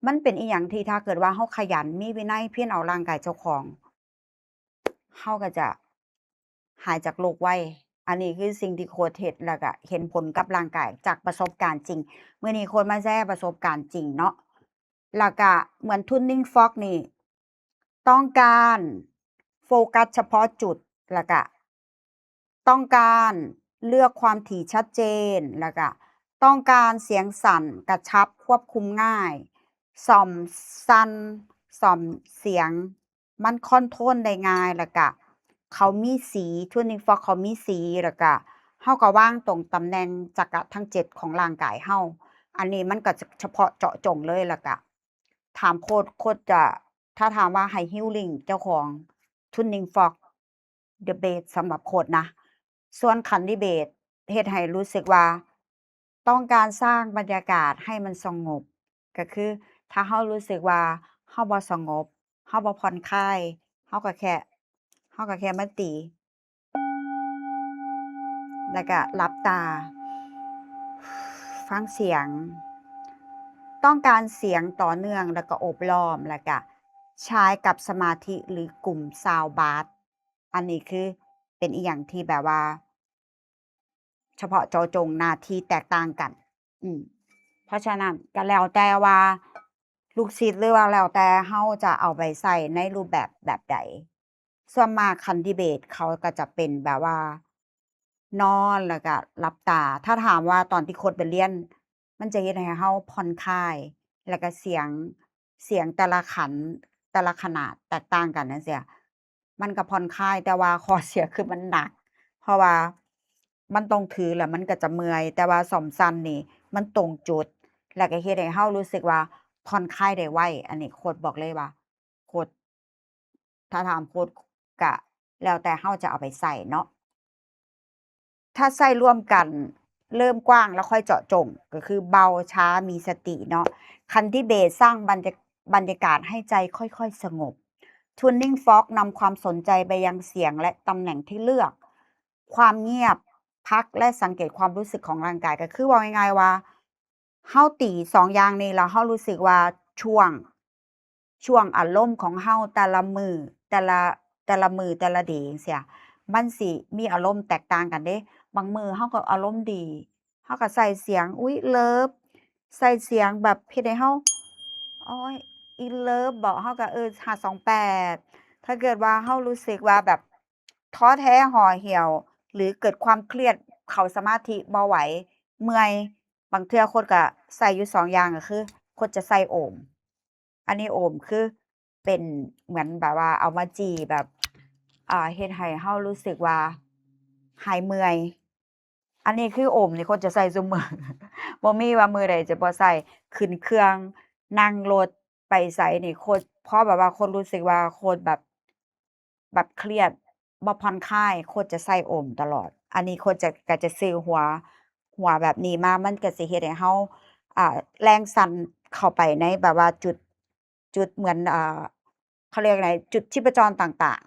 ມັນເປັນອີ່ຫຍັງທີ່ຖ້າເກີດວ່າເຮົາຂະຫຍັນ, ມີວິໄນ, ພຽນເອົາຮ່າງກາຍເຈົ້າຂອງ, ເຮົາກໍຈະຫາຍຈາກໂລກໄວ. ອັນນີ້ຄືສິ່ງທີ່ໂຄດເຮັດ ແລ້ວກະເຫັນຜົນກັບຮ່າງກາຍຈາກປະສົບການຈິງ. ມື້ນີ້ໂຄດມາແຊປະສົບການຈິງເນາະ. ແລ້ວກະເໝືອນ Tuning Fork ນີ້ ຕ້ອງການໂຟກັສສະເພາະຈຸດ, ແລ້ວກະຕ້ອງການເລືອກຄວາມຖີ່ຊັດເຈນ, ແລ້ວກະຕ້ອງການສຽງສັ້ນ, ກະຊັບ, ຄວບຄຸມງ່າຍ, ສ້ອມສັ່ນ, ສ້ອມສຽງ, ມັນຄອນໂທຣນໄດ້ງ່າຍ, ແລ້ວກະເຂົາມີສີ, Tuning Fork ເຂົາມີສີ, ແລ້ວກະເຮົາກໍວາງຕົງຕຳແໜ່ງຈັກກະທັງເຈັດຂອງຮ່າງກາຍເຮົາ. ອັນນີ້ມັນກໍສະເພາະເຈາະຈົງເລີຍ, ແລ້ວກະ ຖາມໂຄດ, ໂຄດຈະ, ຖ້າຖາມວ່າໃຫ້ healing ເຈົ້າຂອງ Tuning Fork the best ສຳລັບໂຄດນະ. ສ່ວນ Candibate ເຮັດໃຫ້ຮູ້ສຶກວ່າຕ້ອງການສ້າງບັນຍາກາດໃຫ້ມັນສະຫງົບ, ກໍຄືຖ້າເຮົາຮູ້ສຶກວ່າເຮົາບໍ່ສະຫງົບ, ເຮົາບໍ່ຜ່ອນຄາຍ, ເຮົາກໍແຄ່, ເຮົາກໍແຄ່ມາຕີ ແລ້ວກະຫຼັບຕາ ຟັງສຽງ. ຕ້ອງການສຽງຕໍ່ເນື່ອງ ແລ້ວກະໂອບລ້ອມ ແລ້ວກະໃຊ້ກັບສະມາທິ ຫຼື ກຸ່ມຊາວບາດ. ອັນນີ້ຄືເປັນອີ່ຫຍັງທີ່ແບບວ່າ ສະເພາະເຈາະຈົງ ໜ້າທີ່ແຕກຕ່າງກັນ. ອືມ ເພາະສະນັ້ນກໍແລ້ວແຕ່ວ່າລູກສິດ ຫຼືວ່າແລ້ວແຕ່ເຮົາຈະເອົາໄປໃຊ້ໃນຮູບແບບແບບໃດ. ສ່ວນມາກຄັນດີເບດເຂົາກໍຈະເປັນແບບວ່ານອນ ແລ້ວກໍຫຼັບຕາ. ຖ້າຖາມວ່າຕອນທີ່ຄົນໄປຮຽນ ມັນຈະເຮັດໃຫ້ເຮົາຜ່ອນຄາຍ ແລ້ວກໍສຽງ ສຽງແຕ່ລະຂັ້ນ ແຕ່ລະຂະໜາດແຕກຕ່າງກັນຈັ່ງຊີ້ ມັນກໍຜ່ອນຄາຍ ແຕ່ວ່າຂໍ້ເສຍຄືມັນໜັກ ເພາະວ່າມັນຕ້ອງຖື ແລ້ວມັນກໍຈະເມື່ອຍ. ແຕ່ວ່າຊອມຊັນນີ້ມັນຕົງຈຸດ ແລ້ວກໍເຮັດໃຫ້ເຮົາຮູ້ສຶກວ່າຜ່ອນຄາຍໄດ້ໄວ. ອັນນີ້ໂຄດບອກເລີຍວ່າ ໂຄດ ຖ້າຖາມໂຄດ ກະແລ້ວແຕ່ເຮົາຈະເອົາໄປໃຊ້ເນາະ. ຖ້າໃຊ້ຮ່ວມກັນ ເລີ່ມກວ້າງແລ້ວຄ່ອຍເຈາະຈົງ ກໍຄືເບົາ ຊ້າ ມີສະຕິເນາະ. ຄັນທີເບດ ສ້າງບັນຍາ ບັນຍາກາດໃຫ້ໃຈຄ່ອຍໆສະຫງົບ. Tuning Fork ນຳຄວາມສົນໃຈໄປຍັງສຽງ ແລະ ຕຳແໜ່ງທີ່ເລືອກ. ຄວາມງຽບ ພັກ ແລະ ສັງເກດຄວາມຮູ້ສຶກຂອງຮ່າງກາຍ. ກໍຄືເວົ້າງ່າຍໆວ່າ ເຮົາຕີສອງຢ່າງນີ້ ແລ້ວເຮົາຮູ້ສຶກວ່າຊ່ວງ ຊ່ວງອາລົມຂອງເຮົາແຕ່ລະມື້ ແຕ່ລະ ແຕ່ລະມື້ ແຕ່ລະເດຈັ່ງຊີ້ ມັນຊິມີອາລົມແຕກຕ່າງກັນເດ້. ບາງມື້ເຮົາກໍອາລົມດີ ເຮົາກໍໃສ່ສຽງ ອຸ້ຍ ເລີບ ໃສ່ສຽງແບບເຮັດໃຫ້ເຮົາ ໂອ້ຍ ອິນເລີບ ເບາະ ເຮົາກໍ ເອີ ຫ້າສອງແປດ. ຖ້າເກີດວ່າເຮົາຮູ້ສຶກວ່າແບບ ທໍ້ແທ້ ຫໍ່ຫ່ຽວ ຫຼື ເກີດຄວາມຄຽດ ເຂົ້າສະມາທິບໍ່ໄຫວ ເມື່ອຍ ບາງເທື່ອຄົນກະໃສ່ຢູ່ສອງຢ່າງ ກໍຄືຄົນຈະໃສ່ໂອມ. ອັນນີ້ໂອມຄືເປັນເໝືອນແບບວ່າເອົາມາຈີ່ແບບ ອ່າ ເຮັດໃຫ້ເຮົາຮູ້ສຶກວ່າຫາຍເມື່ອຍ. ອັນນີ້ຄືໂອມນີ້ຄົນຈະໃສ່ຊຸມື້ ບໍ່ມີວ່າມື້ໃດຈະບໍ່ໃສ່. ຂຶ້ນເຄື່ອງ ນັ່ງລົດ ໄປໃສນີ້ໂຄດ ພໍແບບວ່າຄົນຮູ້ສຶກວ່າໂຄດແບບ ແບບຄຽດ ບໍ່ຜ່ອນຄາຍ ໂຄດຈະໃສ່ໂອມຕະຫຼອດ. ອັນນີ້ໂຄດຈະ ກໍຈະຊື້ຫົວ ຫົວແບບນີ້ມາ ມັນກໍຊິເຮັດໃຫ້ເຮົາ ອ່າ ແຮງສັ່ນເຂົ້າໄປໃນແບບວ່າຈຸດ ຈຸດເໝືອນ ອ່າ ເຂົາຮຽກຫຍັງ ຈຸດຊີບພະຈອນຕ່າງ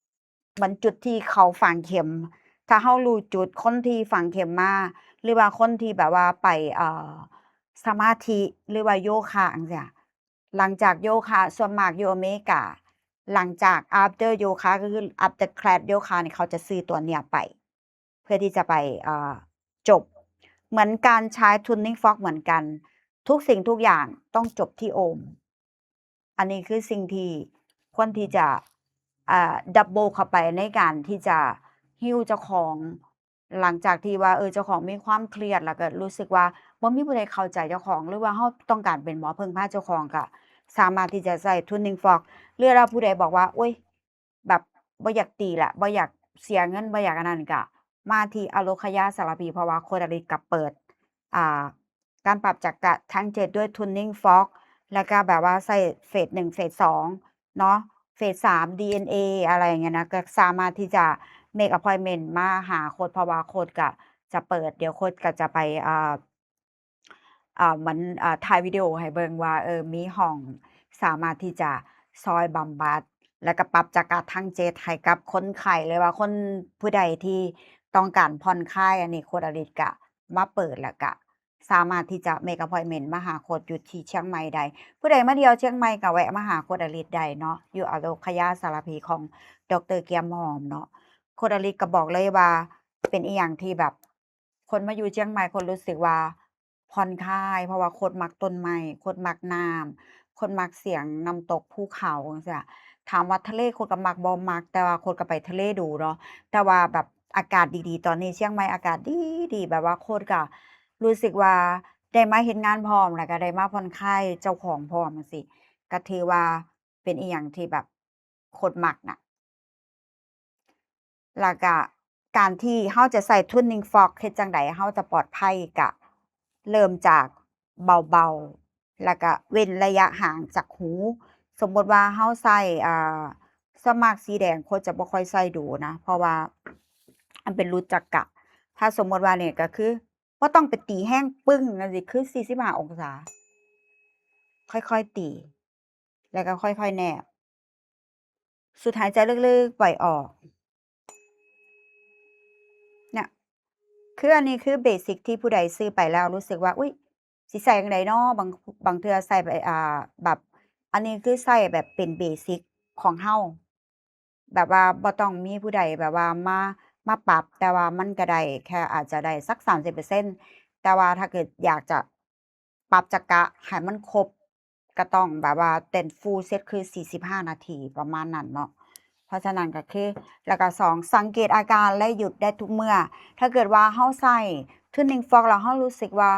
ໆ ເໝືອນຈຸດທີ່ເຂົາຝັງເຂັມ. ຖ້າເຮົາຮູ້ຈຸດ ຄົນທີ່ຝັງເຂັມມາ ຫຼືວ່າຄົນທີ່ແບບວ່າໄປ ເອີ ສະມາທິ ຫຼືວ່າໂຍຄະຈັ່ງຊີ້ ຫຼັງຈາກໂຍຄະ ສ່ວນມາກຢູ່ອາເມລິກາ ຫຼັງຈາກ after ໂຍຄະ ກໍຄື after class ໂຍຄະນີ້ ເຂົາຈະຊື້ຕົວເນີ້ຍໄປ ເພື່ອທີ່ຈະໄປ ເອີ ຈົບ. ເໝືອນການໃຊ້ Tuning Fork ເໝືອນກັນ ທຸກສິ່ງທຸກຢ່າງຕ້ອງຈົບທີ່ໂອມ. ອັນນີ້ຄືສິ່ງທີ່ຄວນທີ່ຈະ ອ່າ double ເຂົ້າໄປໃນການທີ່ຈະ heal ເຈົ້າຂອງ ຫຼັງຈາກທີ່ວ່າ ເອີ ເຈົ້າຂອງມີຄວາມຄຽດ ແລ້ວກໍຮູ້ສຶກວ່າບໍ່ມີຜູ້ໃດເຂົ້າໃຈເຈົ້າຂອງ ຫຼືວ່າເຮົາຕ້ອງການເປັນໝໍເພິ່ງພາເຈົ້າຂອງ ກໍສາມາດທີ່ຈະໃຊ້ Tuning Fork ຫຼືວ່າຜູ້ໃດບອກວ່າ ໂອ້ຍ ແບບບໍ່ຢາກຕີລະ ບໍ່ຢາກເສຍເງິນ ບໍ່ຢາກອັນນັ້ນ ກະມາທີ່ອາໂລຄະຍາສາລາພີ ເພາະວ່າໂຄດອາລິດກະເປີດ ອ່າ ການປັບຈັກກະທັງເຈັດດ້ວຍ Tuning Fork ແລ້ວກະແບບວ່າໃຊ້ເຟສໜຶ່ງ ເຟສສອງເນາະ ເຟສສາມ ດີເອັນເອ ອະໄລຢ່າງເງີ້ຍນະ ກະສາມາດທີ່ຈະ make appointment ມາຫາໂຄດ ເພາະວ່າໂຄດກະຈະເປີດ ດຽວໂຄດກະຈະໄປ ອ່າ ອ່າ ມັນ ອ່າ ຖ່າຍວິດີໂອໃຫ້ເບິ່ງວ່າ ເອີ ມີຫ້ອງສາມາດທີ່ຈະຊ່ອຍບຳບັດ ແລ້ວກະປັບຈັກກະທັງເຈັດໃຫ້ກັບຄົນໄຂ້ ຫຼືວ່າຄົນຜູ້ໃດທີ່ຕ້ອງການຜ່ອນຄາຍ. ອັນນີ້ໂຄດອາລິດກະມາເປີດ ແລ້ວກະສາມາດທີ່ຈະ make appointment ມາຫາໂຄດຢູ່ທີ່ຊຽງໃໝ່ໄດ້. ຜູ້ໃດມາທ່ຽວຊຽງໃໝ່ກະແວະມາຫາໂຄດອາລິດໄດ້ເນາະ ຢູ່ອາໂລຄະຍາສາລາພີຂອງ ດຣ ກຽມຫອມເນາະ. ໂຄດອາລິດກະບອກເລີຍວ່າເປັນອີ່ຫຍັງທີ່ແບບ ຄົນມາຢູ່ຊຽງໃໝ່ ຄົນຮູ້ສຶກວ່າຜ່ອນຄາຍ ເພາະວ່າຄົນມັກຕົ້ນໄມ້ ຄົນມັກນ້ຳ ຄົນມັກສຽງນ້ຳຕົກ ພູເຂົາ ຈັ່ງຊີ້. ຖາມວ່າທະເລຄົນກໍມັກບໍ່? ມັກ ແຕ່ວ່າຄົນກໍໄປທະເລດູເນາະ ແຕ່ວ່າແບບອາກາດດີໆ ຕອນນີ້ຊຽງໃໝ່ອາກາດດີໆ ແບບວ່າຄົນກໍຮູ້ສຶກວ່າໄດ້ມາເຮັດງານພ້ອມ ແລ້ວກໍໄດ້ມາຜ່ອນຄາຍເຈົ້າຂອງພ້ອມ ຈັ່ງຊີ້ ກໍຖືວ່າເປັນອີ່ຫຍັງທີ່ແບບຄົນມັກນະ. ແລ້ວກະການທີ່ເຮົາຈະໃຊ້ Tuning Fork ເຮັດຈັ່ງໃດເຮົາຈະປອດໄພ ກະເລີ່ມຈາກເບົາໆ ແລ້ວກະເວັ້ນໄລຍະຫ່າງຈາກຫູ. ສົມມຸດວ່າເຮົາໃຊ້ ອ່າ ສ່ວນມາກສີແດງຄົນຈະບໍ່ຄ່ອຍໃຊ້ດູນະ ເພາະວ່າມັນເປັນຫຼຸດຈັກກະ. ຖ້າສົມມຸດວ່ານີ້ກະຄືບໍ່ຕ້ອງໄປຕີແຮງປຶ້ງ ຈັ່ງຊີ້ ຄືສີ່ສິບຫ້າອົງສາ ຄ່ອຍໆຕີ ແລ້ວກໍຄ່ອຍໆແນບ ສູດຫາຍໃຈເລິກໆ ປ່ອຍອອກ ເນຍ ຄືອັນນີ້ຄືເບສິກທີ່ຜູ້ໃດຊື້ໄປແລ້ວຮູ້ສຶກວ່າ ອຸ້ຍ ຊິໃສ່ຈັ່ງໃດນໍ? ບາງ ບາງເທື່ອໃສ່ໄປ ອ່າ ແບບ ອັນນີ້ຄືໃສ່ແບບເປັນເບສິກຂອງເຮົາ ແບບວ່າບໍ່ຕ້ອງມີຜູ້ໃດແບບວ່າມາ ມາປັບ ແຕ່ວ່າມັນກະໄດ້ແຄ່ ອາດຈະໄດ້ສັກສາມສິບເປີເຊັນ ແຕ່ວ່າຖ້າເກີດຢາກຈະປັບຈັກກະໃຫ້ມັນຄົບ ກະຕ້ອງແບບວ່າເຕັນຟູເຊັດຄືສີ່ສິບຫ້ານາທີ ປະມານນັ້ນເນາະ. ເພາະສະນັ້ນກະຄື ແລ້ວກະສອງ ສັງເກດອາການ ແລະ ຢຸດໄດ້ທຸກເມື່ອ. ຖ້າເກີດວ່າເຮົາໃຊ້ Tuning Fork ແລ້ວເຮົາຮູ້ສຶກວ່າ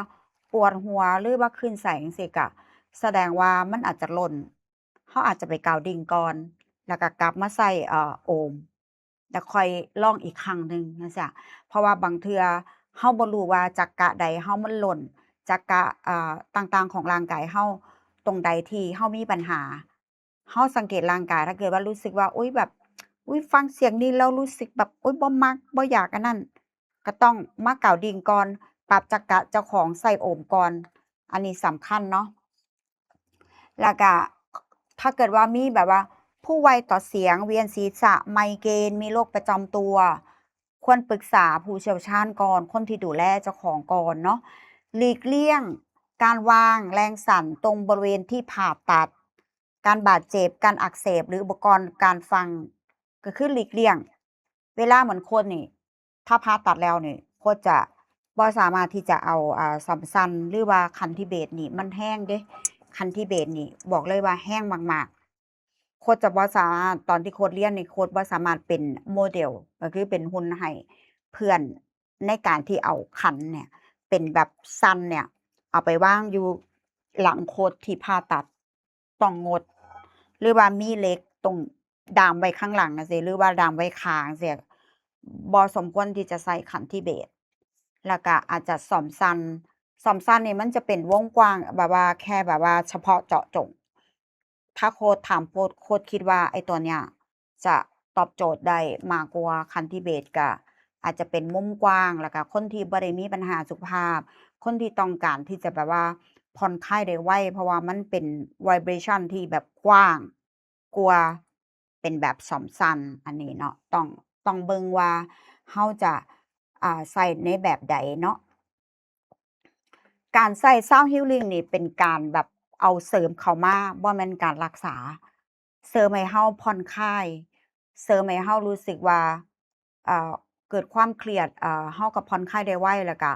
ປວດຫົວ ຫຼືວ່າຄື້ນໄສ້ຈັ່ງຊີ້ ກະສະແດງວ່າມັນອາດຈະຫຼົ່ນ ເຮົາອາດຈະໄປກາວດິ່ງກ່ອນ ແລ້ວກະກັບມາໃຊ້ ເອີ ໂອມ ແລ້ວຄ່ອຍລອງອີກຄັ້ງໜຶ່ງຈັ່ງຊີ້. ເພາະວ່າບາງເທື່ອເຮົາບໍ່ຮູ້ວ່າຈັກກະໃດເຮົາມັນຫຼົ່ນ ຈັກກະ ເອີ ຕ່າງໆຂອງຮ່າງກາຍເຮົາ ຕົງໃດທີ່ເຮົາມີບັນຫາ ເຮົາສັງເກດຮ່າງກາຍ ຖ້າເກີດວ່າຮູ້ສຶກວ່າ ອຸ້ຍ ແບບ ອຸ້ຍ ຟັງສຽງນີ້ແລ້ວຮູ້ສຶກແບບ ອຸ້ຍ ບໍ່ມັກ ບໍ່ຢາກອັນນັ້ນ ກະຕ້ອງມາກາວດິ່ງກ່ອນ ປັບຈັກກະເຈົ້າຂອງ ໃສ່ໂອມກ່ອນ ອັນນີ້ສຳຄັນເນາະ. ແລ້ວກະ ຖ້າເກີດວ່າມີແບບວ່າຜູ້ໄວຕໍ່ສຽງ, ວຽນສີສະ, ໄມເກນ, ມີໂລກປະຈຳຕົວ, ຄວນປຶກສາຜູ້ຊ່ຽວຊານກ່ອນ, ຄົນທີ່ດູແລເຈົ້າຂອງກ່ອນເນາະ. ຫຼີກລ່ຽງການວາງແຮງສັ່ນຕົງບໍລິເວນທີ່ຜ່າຕັດ, ການບາດເຈັບ, ການອັກເສບ ຫຼື ອຸປະກອນການຟັງ ກໍຄືຫຼີກລ່ຽງ. ເວລາເໝືອນຄົນນີ້ ຖ້າຜ່າຕັດແລ້ວນີ້ ໂຄດຈະບໍ່ສາມາດທີ່ຈະເອົາ ອ່າ ສອມສັນ ຫຼືວ່າຄັນທິເບດນີ້ ມັນແຮງເດ້ ຄັນທິເບດນີ້ບອກເລີຍວ່າແຮງມາກໆ. ໂຄດຈະບໍ່ສາມາດ ຕອນທີ່ໂຄດຮຽນນີ້ ໂຄດບໍ່ສາມາດເປັນໂມເດວ ກໍຄືເປັນຫຸ່ນໃຫ້ເພື່ອນ ໃນການທີ່ເອົາຄັນເນີ້ຍ ເປັນແບບສັນເນີ້ຍ ເອົາໄປວາງຢູ່ຫຼັງໂຄດທີ່ຜ່າຕັດ ຕ້ອງງົດ ຫຼືວ່າມີເຫຼັກຕົງດາມໄວ້ຂ້າງຫຼັງຈັ່ງຊີ້ ຫຼືວ່າດາມໄວ້ຂ້າງຈັ່ງຊີ້ ບໍ່ສົມຄວນທີ່ຈະໃຊ້ຄັນທິເບດ. ແລ້ວກະອາດຈະສອມສັນ ສອມສັນນີ້ມັນຈະເປັນວົງກວ້າງ ແບບວ່າແຄ່ແບບວ່າສະເພາະເຈາະຈົງ. ຖ້າໂຄດຖາມໂຄດ ໂຄດຄິດວ່າໄອ້ຕົວເນີ້ຍຈະຕອບໂຈດໄດ້ມາກກວ່າຄັນທິເບດ ກະອາດຈະເປັນມຸມກວ້າງ ແລ້ວກະຄົນທີ່ບໍ່ໄດ້ມີບັນຫາສຸຂະພາບ ຄົນທີ່ຕ້ອງການທີ່ຈະແບບວ່າຜ່ອນຄາຍໄດ້ໄວ ເພາະວ່າມັນເປັນ vibration ທີ່ແບບກວ້າງກວ່າເປັນແບບສອມສັນ ອັນນີ້ເນາະ ຕ້ອງ ຕ້ອງເບິ່ງວ່າເຮົາຈະ ອ່າ ໃຊ້ໃນແບບໃດເນາະ. ການໃຊ້ Sound Healing ນີ້ເປັນການແບບເອົາເສີມເຂົ້າມາ ບໍ່ແມ່ນການລັກສາ. ເສີມໃຫ້ເຮົາຜ່ອນຄາຍ ເສີມໃຫ້ເຮົາຮູ້ສຶກວ່າ ເອີ ເກີດຄວາມຄຽດ ເອີ ເຮົາກໍຜ່ອນຄາຍໄດ້ໄວ ແລ້ວກະ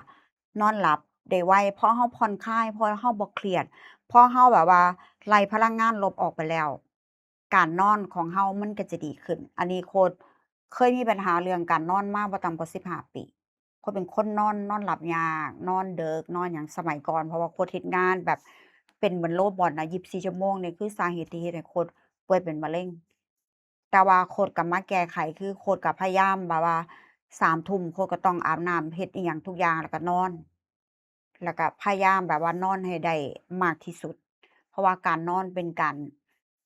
ນອນຫຼັບໄດ້ໄວ. ພໍເຮົາຜ່ອນຄາຍ ພໍເຮົາບໍ່ຄຽດ ພໍເຮົາແບບວ່າໄລ່ພະລັງງານລົບອອກໄປແລ້ວ ການນອນຂອງເຮົາມັນກໍຈະດີຂຶ້ນ. ອັນນີ້ໂຄດເຄີຍມີບັນຫາເລື່ອງການນອນມາບໍ່ຕ່ຳກວ່າສິບຫ້າປີ. ໂຄດເປັນຄົນນອນ ນອນຫຼັບຍາກ ນອນເດິກ ນອນຫຍັງສະໄໝກ່ອນ ເພາະວ່າໂຄດເຮັດງານແບບເປັນເໝືອນໂລບອດນະ ຊາວສີ່ຊົ່ວໂມງນີ້ ຄືສາເຫດທີ່ເຮັດໃຫ້ໂຄດປ່ວຍເປັນມະເຮັງ. ແຕ່ວ່າໂຄດກໍມາແກ້ໄຂ ຄືໂຄດກໍພະຍາຍາມແບບວ່າ ສາມທຸ່ມ ໂຄດກໍຕ້ອງອາບນ້ຳ ເຮັດອີ່ຫຍັງທຸກຢ່າງ ແລ້ວກໍນອນ ແລ້ວກະພະຍາຍາມແບບວ່ານອນໃຫ້ໄດ້ມາກທີ່ສຸດ ເພາະວ່າການນອນເປັນການ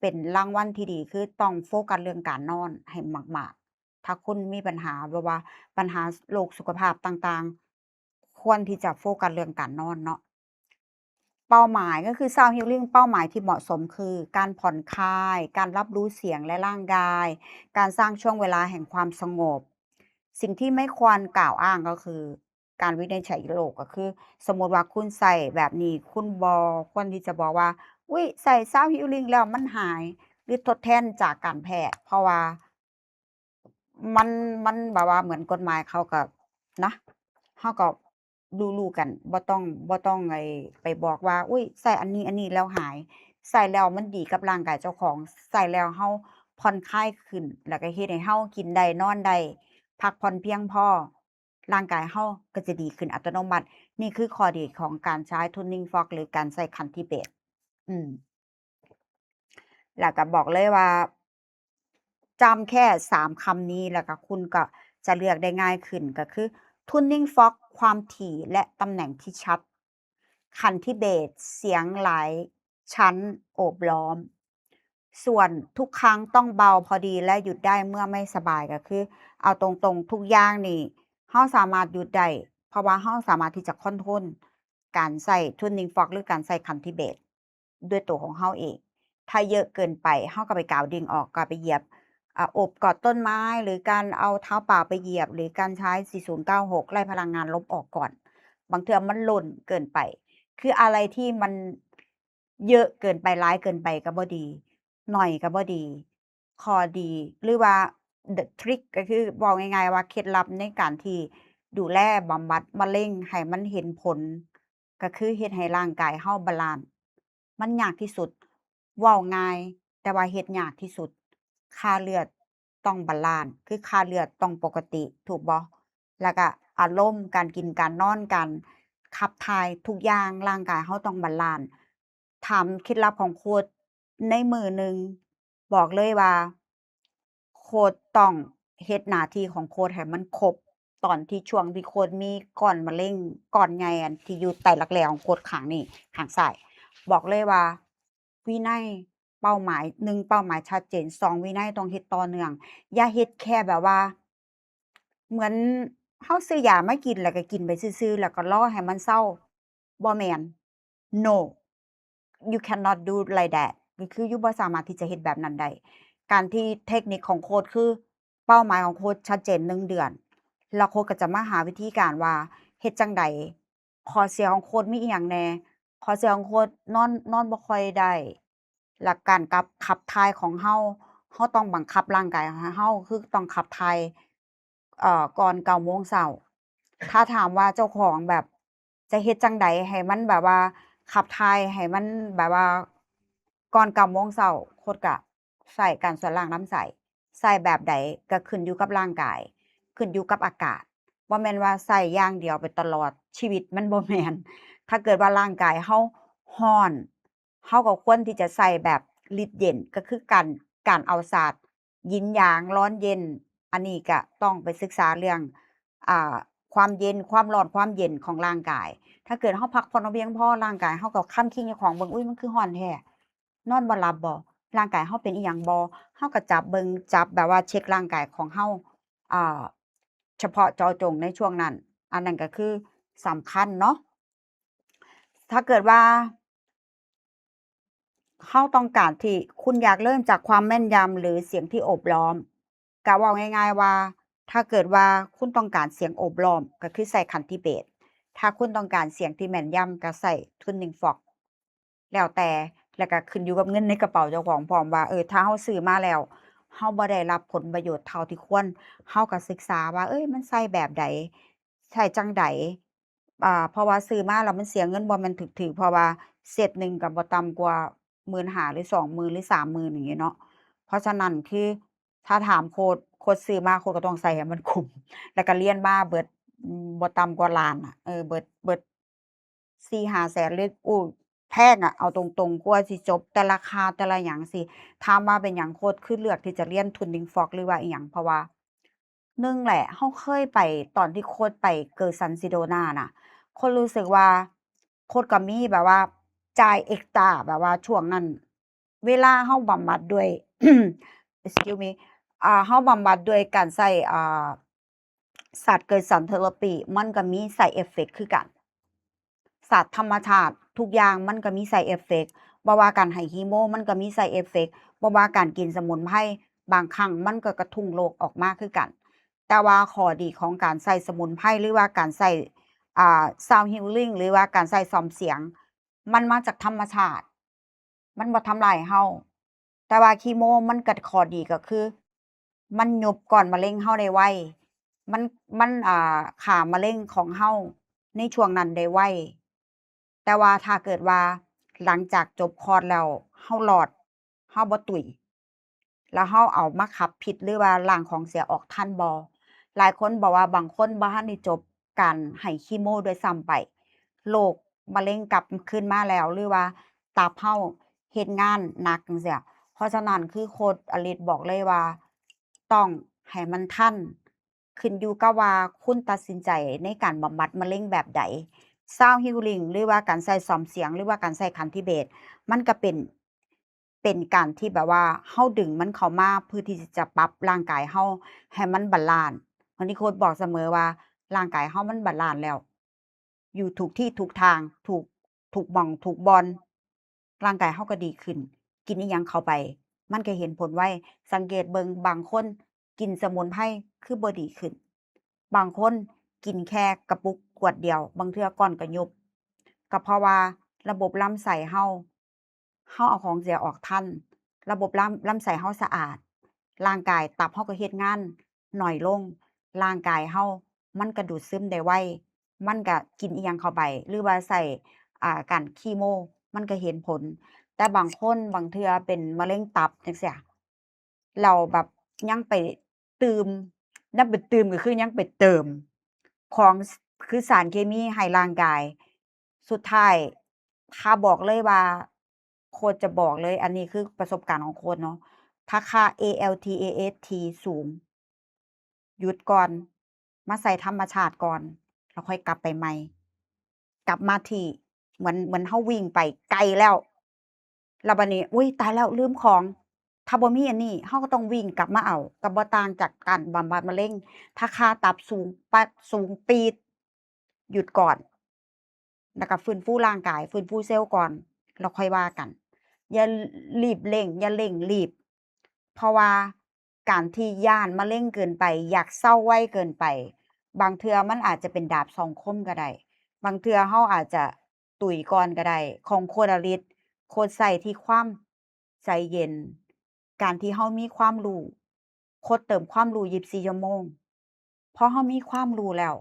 ເປັນລາງວັນທີ່ດີ ຄືຕ້ອງໂຟກັສເລື່ອງການນອນໃຫ້ມາກໆ. ຖ້າຄຸນມີບັນຫາແບບວ່າບັນຫາໂລກສຸຂະພາບຕ່າງໆ ຄວນທີ່ຈະໂຟກັສເລື່ອງການນອນເນາະ. ເປົ້າໝາຍກໍຄື Sound Healing ເປົ້າໝາຍທີ່ເໝາະສົມຄືການຜ່ອນຄາຍ, ການຮັບຮູ້ສຽງ ແລະ ຮ່າງກາຍ, ການສ້າງຊ່ວງເວລາແຫ່ງຄວາມສະຫງົບ. ສິ່ງທີ່ໄມ່ຄວນກ່າວອ້າງກໍຄື ການວິນິດໄຈໂລກ ກໍຄືສົມມຸດວ່າຄຸນໃຊ້ແບບນີ້ ຄຸນບໍ່ຄວນທີ່ຈະບອກວ່າ ອຸ້ຍ ໃຊ້ Sound Healing ແລ້ວມັນຫາຍ ຫຼື ທົດແທນຈາກການແພດ ເພາະວ່າມັນ ມັນແບບວ່າເໝືອນກົດໝາຍເຂົາກໍນະ ເຮົາກໍຮູ້ໆກັນ ບໍ່ຕ້ອງ ບໍ່ຕ້ອງໄປບອກວ່າ ອຸ້ຍ ໃຊ້ອັນນີ້ ອັນນີ້ແລ້ວຫາຍ ໃຊ້ແລ້ວມັນດີກັບຮ່າງກາຍເຈົ້າຂອງ ໃຊ້ແລ້ວເຮົາຜ່ອນຄາຍຂຶ້ນ ແລ້ວກໍເຮັດໃຫ້ເຮົາກິນໄດ້ ນອນໄດ້ ພັກຜ່ອນພຽງພໍ ຮ່າງກາຍເຮົາກໍຈະດີຂຶ້ນອັດຕະໂນມັດ. ນີ້ຄືຂໍ້ດີຂອງການໃຊ້ Tuning Fork ຫຼື ການໃຊ້ຄັນທິເບດ. ອືມ ແລ້ວກໍບອກເລີຍວ່າ ຈຳແຄ່ສາມຄຳນີ້ ແລ້ວກໍຄຸນກໍຈະເລືອກໄດ້ງ່າຍຂຶ້ນ ກໍຄື Tuning Fork ຄວາມຖີ່ ແລະ ຕຳແໜ່ງທີ່ຊັດ. ຄັນທິເບດ ສຽງຫຼາຍຊັ້ນໂອບລ້ອມ. ສ່ວນທຸກຄັ້ງຕ້ອງເບົາພໍດີ ແລະ ຢຸດໄດ້ເມື່ອໄມ່ສະບາຍ. ກໍຄືເອົາຕົງໆ ທຸກຢ່າງນີ້ເຮົາສາມາດຢຸດໄດ້ ເພາະວ່າເຮົາສາມາດທີ່ຈະຄອນໂທຣນການໃຊ້ Tuning Fork ຫຼື ການໃຊ້ຄັນທິເບດດ້ວຍໂຕຂອງເຮົາເອງ. ຖ້າເຍອະເກີນໄປ ເຮົາກໍໄປກາວດິ່ງອອກ ກໍໄປຢຽບ ອາ ໂອບກອດຕົ້ນໄມ້ ຫຼື ການເອົາເທົ້າປາໄປຢຽບ ຫຼື ການໃຊ້ສີ່ສູນເກົ້າຫົກ ໄລ່ພະລັງງານລົບອອກກ່ອນ. ບາງເທື່ອມັນລົ້ນເກີນໄປ ຄືອະໄລທີ່ມັນເຍອະເກີນໄປ ຫຼາຍເກີນໄປກໍບໍ່ດີ ໜ້ອຍກໍບໍ່ດີ. ຂໍ້ດີ ຫຼືວ່າ the trick ກໍຄືເວົ້າງ່າຍໆວ່າເຄັດລັບໃນການທີ່ດູແລບຳບັດມະເລັງໃຫ້ມັນເຫັນຜົນ ກໍຄືເຮັດໃຫ້ຮ່າງກາຍເຮົາບາລານ. ມັນຍາກທີ່ສຸດ ເວົ້າງ່າຍ ແຕ່ວ່າເຮັດຍາກທີ່ສຸດ. ຄ່າເລືອດຕ້ອງບາລານ ຄືຄ່າເລືອດຕ້ອງປົກກະຕິ ຖືກບໍ່? ແລ້ວກະອາລົມ ການກິນ ການນອນ ການຂັບຖ່າຍ ທຸກຢ່າງ ຮ່າງກາຍເຮົາຕ້ອງບາລານ. ຖາມເຄັດລັບຂອງໂຄດໃນມື້ໜຶ່ງ ບອກເລີຍວ່າ ໂຄດຕ້ອງເຮັດໜ້າທີ່ຂອງໂຄດໃຫ້ມັນຄົບ ຕອນທີ່ຊ່ວງທີ່ໂຄດມີກ້ອນມະເລັງກ້ອນໃຫຍ່ ອັນທີ່ຢູ່ໃຕ້ລັກແຮ້ຂອງໂຄດຂ້າງນີ້ ຂ້າງຊ້າຍ. ບອກເລີຍວ່າ ວິໄນ ເປົ້າໝາຍ ໜຶ່ງ ເປົ້າໝາຍຊັດເຈນ ສອງ ວິໄນຕ້ອງເຮັດຕໍ່ເນື່ອງ. ຢ່າເຮັດແຄ່ແບບວ່າ ເໝືອນເຮົາຊື້ຢາມາກິນ ແລ້ວກໍກິນໄປຊື່ໆ ແລ້ວກໍລໍໃຫ້ມັນເຊົາ. ບໍ່ແມ່ນ. No, you cannot do like that. ກໍຄືຢູ່ບໍ່ສາມາດທີ່ຈະເຮັດແບບນັ້ນໄດ້. ການທີ່ເທັກນິກຂອງໂຄດຄື ເປົ້າໝາຍຂອງໂຄດຊັດເຈນໜຶ່ງເດືອນ ແລ້ວໂຄດກໍຈະມາຫາວິທີການວ່າເຮັດຈັ່ງໃດ. ຂໍ້ເສຍຂອງໂຄດມີອີ່ຫຍັງແດ່? ຂໍ້ເສຍຂອງໂຄດນອນ ນອນບໍ່ຄ່ອຍໄດ້ ແລະ ການກັບ ຂັບຖ່າຍຂອງເຮົາ ເຮົາຕ້ອງບັງຄັບຮ່າງກາຍຂອງເຮົາ ຄືຕ້ອງຂັບຖ່າຍ ເອີ ກ່ອນເກົ້າໂມງເຊົ້າ. ຖ້າຖາມວ່າເຈົ້າຂອງແບບຈະເຮັດຈັ່ງໃດໃຫ້ມັນແບບວ່າຂັບຖ່າຍໃຫ້ມັນແບບວ່າກ່ອນເກົ້າໂມງເຊົ້າ ໂຄດກະໃຊ້ການສວນລ້າງລຳໄສ້. ໃຊ້ແບບໃດກໍຂຶ້ນຢູ່ກັບຮ່າງກາຍ ຂຶ້ນຢູ່ກັບອາກາດ. ບໍ່ແມ່ນວ່າໃຊ້ຢ່າງດຽວໄປຕະຫຼອດຊີວິດ ມັນບໍ່ແມ່ນ. ຖ້າເກີດວ່າຮ່າງກາຍເຮົາຮ້ອນ ເຮົາກໍຄວນທີ່ຈະໃຊ້ແບບລິດເຢັນ ກໍຄືການ ການເອົາສາດຢິນຢາງ ຮ້ອນເຢັນ. ອັນນີ້ກະຕ້ອງໄປສຶກສາເລື່ອງ ອ່າ ຄວາມເຢັນ ຄວາມຮ້ອນ ຄວາມເຢັນຂອງຮ່າງກາຍ. ຖ້າເກີດເຮົາພັກຜ່ອນບໍ່ພຽງພໍ ຮ່າງກາຍເຮົາກໍຄ້ຳຄີງເຈົ້າຂອງເບິ່ງ ອຸ້ຍ ມັນຄືຮ້ອນແທ້ ນອນບໍ່ຫຼັບບໍ? ຮ່າງກາຍເຮົາເປັນອີ່ຫຍັງບໍ? ເຮົາກໍຈັບເບິ່ງ ຈັບແບບວ່າເຊັກຮ່າງກາຍຂອງເຮົາ ອ່າ ສະເພາະເຈາະຈົງໃນຊ່ວງນັ້ນ. ອັນນັ້ນກໍຄືສຳຄັນເນາະ. ຖ້າເກີດວ່າເຮົາຕ້ອງການທີ່ ຄຸນຢາກເລີ່ມຈາກຄວາມແມ່ນຢຳ ຫຼື ສຽງທີ່ໂອບລ້ອມ, ກະເວົ້າງ່າຍໆວ່າ ຖ້າເກີດວ່າຄຸນຕ້ອງການສຽງໂອບລ້ອມ ກໍຄືໃຊ້ຄັນທີເບດ, ຖ້າຄຸນຕ້ອງການສຽງທີ່ແມ່ນຢຳ ກໍໃຊ້ທູນນິງຟອກ. ແລ້ວແຕ່ ແລ້ວກໍຂຶ້ນຢູ່ກັບເງິນໃນກະເປົາເຈົ້າຂອງພ້ອມວ່າ ເອີ ຖ້າເຮົາຊື້ມາແລ້ວ ເຮົາບໍ່ໄດ້ຮັບຜົນປະໂຫຍດເທົ່າທີ່ຄວນ, ເຮົາກໍສຶກສາວ່າ ເອີຍ ມັນໃຊ້ແບບໃດ ໃຊ້ຈັ່ງໃດ? ອ່າ ເພາະວ່າຊື້ມາແລ້ວມັນເສຍເງິນບໍ່ແມ່ນຖືກໆ ເພາະວ່າເຊັດໜຶ່ງກໍບໍ່ຕ່ຳກວ່າໝື່ນຫ້າ ຫຼື ສອງໝື່ນ ຫຼື ສາມໝື່ນ ຢ່າງນີ້ເນາະ. ເພາະສະນັ້ນ ຄືຖ້າຖາມໂຄດ ໂຄດຊື້ມາ ໂຄດກໍຕ້ອງໃຊ້ໃຫ້ມັນຄຸ້ມ ແລ້ວກໍລຽນມາເບິດ ບໍ່ຕ່ຳກວ່າລ້ານອະ ເອີ ເບິດ ເບິດ ສີ່ຫ້າແສນ ຫຼື ໂອ້ ແພງອະ ເອົາຕົງໆ ກວ່າຊິຈົບແຕ່ລະຄ່າແຕ່ລະຫຍັງຊີ້. ຖາມວ່າເປັນຫຍັງໂຄດຄືເລືອກທີ່ຈະລຽນທູນນິງຟອກ ຫຼືວ່າອີ່ຫຍັງ? ເພາະວ່າ ໜຶ່ງແຫຼະ ເຮົາເຄີຍໄປ ຕອນທີ່ໂຄດໄປເກີຊັນຊິໂດນານະ ໂຄດຮູ້ສຶກວ່າ ໂຄດກໍມີແບບວ່າຈ່າຍເອັກສຕາ ແບບວ່າຊ່ວງນັ້ນ ເວລາເຮົາບຳບັດດ້ວຍ excuse me ອ່າ ເຮົາບຳບັດດ້ວຍການໃຊ້ ອ່າ ສາດເກີຊັນເທີລາປີ ມັນກໍມີໄຊເອຟເຟັກຄືກັນ. ສາດທຳມະຊາດທຸກຢ່າງມັນກໍມີໄຊເອຟເຟັກ, ບໍ່ວ່າການໃຫ້ຄີໂມມັນກໍມີໄຊເອຟເຟັກ, ບໍ່ວ່າການກິນສະໝຸນໄພບາງຄັ້ງມັນກໍກະທຸ້ງໂລກອອກມາຄືກັນ. ແຕ່ວ່າຂໍ້ດີຂອງການໃຊ້ສະໝຸນໄພ ຫຼືວ່າການໃຊ້ ອ່າ sound healing ຫຼືວ່າການໃຊ້ສ້ອມສຽງ ມັນມາຈາກທຳມະຊາດ. ມັນບໍ່ທຳລາຍເຮົາ. ແຕ່ວ່າຄີໂມມັນກະຂໍ້ດີກໍຄື ມັນຍຸບກ້ອນມະເລັງເຮົາໄດ້ໄວ, ມັນ ມັນ ອ່າ ຂ້າມະເລັງຂອງເຮົາໃນຊ່ວງນັ້ນໄດ້ໄວ. ແຕ່ວ່າຖ້າເກີດວ່າຫຼັງຈາກຈົບຄອດແລ້ວເຮົາລອດ, ເຮົາບໍ່ຕຸຍ ແລ້ວເຮົາເອົາມາຂັບພິດ ຫຼືວ່າລ້າງຂອງເສຍອອກທັນບໍ່? ຫຼາຍຄົນບອກວ່າບາງຄົນບໍ່ທັນໄດ້ຈົບການໃຫ້ຄີໂມດ້ວຍຊ້ຳໄປ ໂລກມະເລັງກັບຄືນມາແລ້ວ ຫຼືວ່າຕັບເຮົາເຮັດງານໜັກຈັ່ງຊີ້. ເພາະສະນັ້ນ ຄືໂຄດອາລິດບອກເລີຍວ່າ ຕ້ອງໃຫ້ມັນທັນ, ຂຶ້ນຢູ່ກັບວ່າຄຸນຕັດສິນໃຈໃນການບຳບັດມະເລັງແບບໃດ. Sound healing ຫຼືວ່າການໃຊ້ສ້ອມສຽງ ຫຼືວ່າການໃຊ້ຄັນທີເບດ ມັນກະເປັນ ເປັນການທີ່ແບບວ່າເຮົາດຶງມັນເຂົ້າມາເພື່ອທີ່ຈະປັບຮ່າງກາຍເຮົາໃຫ້ມັນບາລານ. ເຮົານີ້ໂຄດບອກສະເໝີວ່າ ຮ່າງກາຍເຮົາມັນບາລານແລ້ວ ຢູ່ທຸກທີ່ທຸກທາງ ທຸກ ທຸກໝ່ອງທຸກບ່ອນ ຮ່າງກາຍເຮົາກໍດີຂຶ້ນ. ກິນອີ່ຫຍັງເຂົ້າໄປ ມັນກໍເຫັນຜົນໄວ. ສັງເກດເບິ່ງ ບາງຄົນກິນສະໝຸນໄພຄືບໍ່ດີຂຶ້ນ, ບາງຄົນກິນແຄ່ກະປຸກຂວດດຽວ ບາງເທື່ອກ້ອນກໍຍຸບ ກໍເພາະວ່າລະບົບລຳໄສ້ເຮົາ ເຮົາເອົາຂອງເສຍອອກທັນ, ລະບົບລຳ ລຳໄສ້ເຮົາສະອາດ, ຮ່າງກາຍ ຕັບເຮົາກໍເຮັດງານໜ້ອຍລົງ, ຮ່າງກາຍເຮົາມັນກໍດູດຊຶມໄດ້ໄວ, ມັນກໍກິນອີ່ຫຍັງເຂົ້າໄປ ຫຼືວ່າໃຊ້ ອ່າ ການຄີໂມ ມັນກໍເຫັນຜົນ. ແຕ່ບາງຄົນ ບາງເທື່ອເປັນມະເລັງຕັບຈັ່ງຊີ້ ແລ້ວແບບຍັງໄປຕື່ມ ນຳໄປຕື່ມກໍຄືຍັງໄປເຕີມຂອງ ຄືສານເຄມີໃຫ້ຮ່າງກາຍ. ສຸດທ້າຍ ຖ້າບອກເລີຍວ່າ ໂຄດຈະບອກເລີຍ ອັນນີ້ຄືປະສົບການຂອງໂຄດເນາະ, ຖ້າຄ່າ ALT AST ສູງ ຢຸດກ່ອນ, ມາໃສ່ທຳມະຊາດກ່ອນ ແລ້ວຄ່ອຍກັບໄປໃໝ່. ກັບມາທີ່ ເໝືອນ ເໝືອນເຮົາວິ່ງໄປໄກແລ້ວ ແລ້ວບັດນີ້ ອຸ້ຍ ຕາຍແລ້ວ ລືມຂອງ. ຖ້າບໍ່ມີອັນນີ້ ເຮົາກໍຕ້ອງວິ່ງກັບມາເອົາ, ກໍບໍ່ຕ່າງຈາກການບຳບັດມະເລັງ. ຖ້າຄ່າຕັບສູງປະ ສູງປີດ ຢຸດກ່ອນ ແລ້ວກໍຟື້ນຟູຮ່າງກາຍ, ຟື້ນຟູເຊວກ່ອນ ແລ້ວຄ່ອຍວ່າກັນ. ຢ່າລີບເລັ່ງ, ຢ່າເລັ່ງລີບ. ເພາະວ່າການທີ່ຢ້ານມະເລັງເກີນໄປ, ຢາກເຊົາໄວເກີນໄປ, ບາງເທື່ອມັນອາດຈະເປັນດາບສອງຄົມກໍໄດ້. ບາງເທື່ອເຮົາອາດຈະຕຸຍກ່ອນກໍໄດ້. ຂອງໂຄດອາລິດ ໂຄດໃຊ້ທີ່ຄວາມໃຈເຢັນ, ການທີ່ເຮົາມີຄວາມຮູ້, ໂຄດເຕີມຄວາມຮູ້ ຊາວສີ່ຊົ່ວໂມງ. ພໍເຮົາມີຄວາມຮູ້ແລ້ວ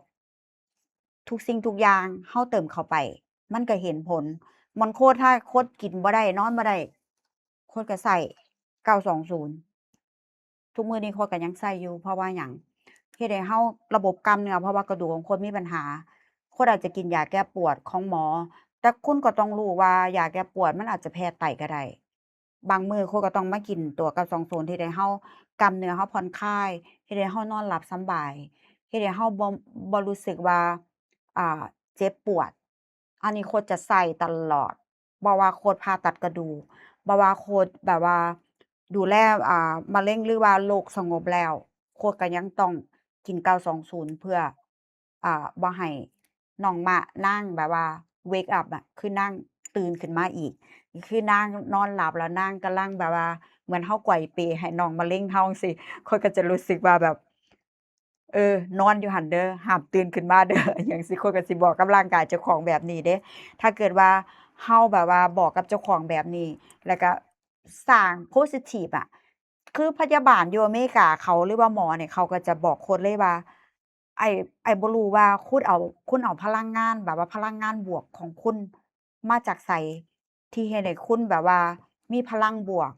ທຸກສິ່ງທຸກຢ່າງເຮົາເຕີມເຂົ້າໄປ ມັນກໍເຫັນຜົນ. ມັນໂຄດ ຖ້າໂຄດກິນບໍ່ໄດ້ ນອນບໍ່ໄດ້ ໂຄດກໍໃຊ້ເກົ້າສອງສູນ. ທຸກມື້ນີ້ໂຄດກໍຍັງໃຊ້ຢູ່. ເພາະວ່າຫຍັງ? ເຮັດໃຫ້ເຮົາ ລະບົບກ້າມເນື້ອ, ເພາະວ່າກະດູກຂອງໂຄດມີບັນຫາ. ໂຄດອາດຈະກິນຢາແກ້ປວດຂອງໝໍ, ແຕ່ຄຸນກໍຕ້ອງຮູ້ວ່າຢາແກ້ປວດມັນອາດຈະແພ້ໄຕກໍໄດ້. ບາງມື້ໂຄດກໍຕ້ອງມາກິນຕົວເກົ້າສອງສູນ ເຮັດໃຫ້ເຮົາ ກ້າມເນື້ອເຮົາຜ່ອນຄາຍ, ເຮັດໃຫ້ເຮົານອນຫຼັບສຳບາຍ, ເຮັດໃຫ້ເຮົາບໍ່ ບໍ່ຮູ້ສຶກວ່າ ອ່າ ເຈັບປວດ. ອັນນີ້ໂຄດຈະໃຊ້ຕະຫຼອດ, ບໍ່ວ່າໂຄດຜ່າຕັດກະດູກ, ບໍ່ວ່າໂຄດແບບວ່າດູແລ ອ່າ ມະເລັງ ຫຼືວ່າໂລກສະຫງົບແລ້ວ, ໂຄດກໍຍັງຕ້ອງກິນເກົ້າສອງສູນ ເພື່ອ ອ່າ ບໍ່ໃຫ້ນ້ອງມະນາງແບບວ່າ wake up ອະ ຄືນາງຕື່ນຂຶ້ນມາອີກ, ຄືນາງນອນຫຼັບແລ້ວນາງກຳລັງແບບວ່າ ເໝືອນເຮົາໄກວເປໃຫ້ນ້ອງມະເລັງເຮົາຈັ່ງຊີ້, ຂ້ອຍກໍຈະຮູ້ສຶກວ່າແບບ ເອີ ນອນຢູ່ຫັ້ນເດີ ຫ້າມຕື່ນຂຶ້ນມາເດີ ຫຍັງຊີ້. ຂ້ອຍກໍຊິບອກກັບຮ່າງກາຍເຈົ້າຂອງແບບນີ້ເດ້. ຖ້າເກີດວ່າເຮົາແບບວ່າບອກກັບເຈົ້າຂອງແບບນີ້ ແລ້ວກໍສ້າງ positive ອະ ຄືພະຍາບານຢູ່ອາເມລິກາເຂົາ ຫຼືວ່າໝໍນີ້ ເຂົາກໍຈະບອກຄົນເລີຍວ່າ ອ້າຍ ອ້າຍບໍ່ຮູ້ວ່າຄຸນເອົາ ຄຸນເອົາພະລັງງານ ແບບວ່າພະລັງງານບວກຂອງຄຸນມາຈາກໃສ ທີ່ເຮັດໃຫ້ຄຸນແບບວ່າມີພະລັງບວກ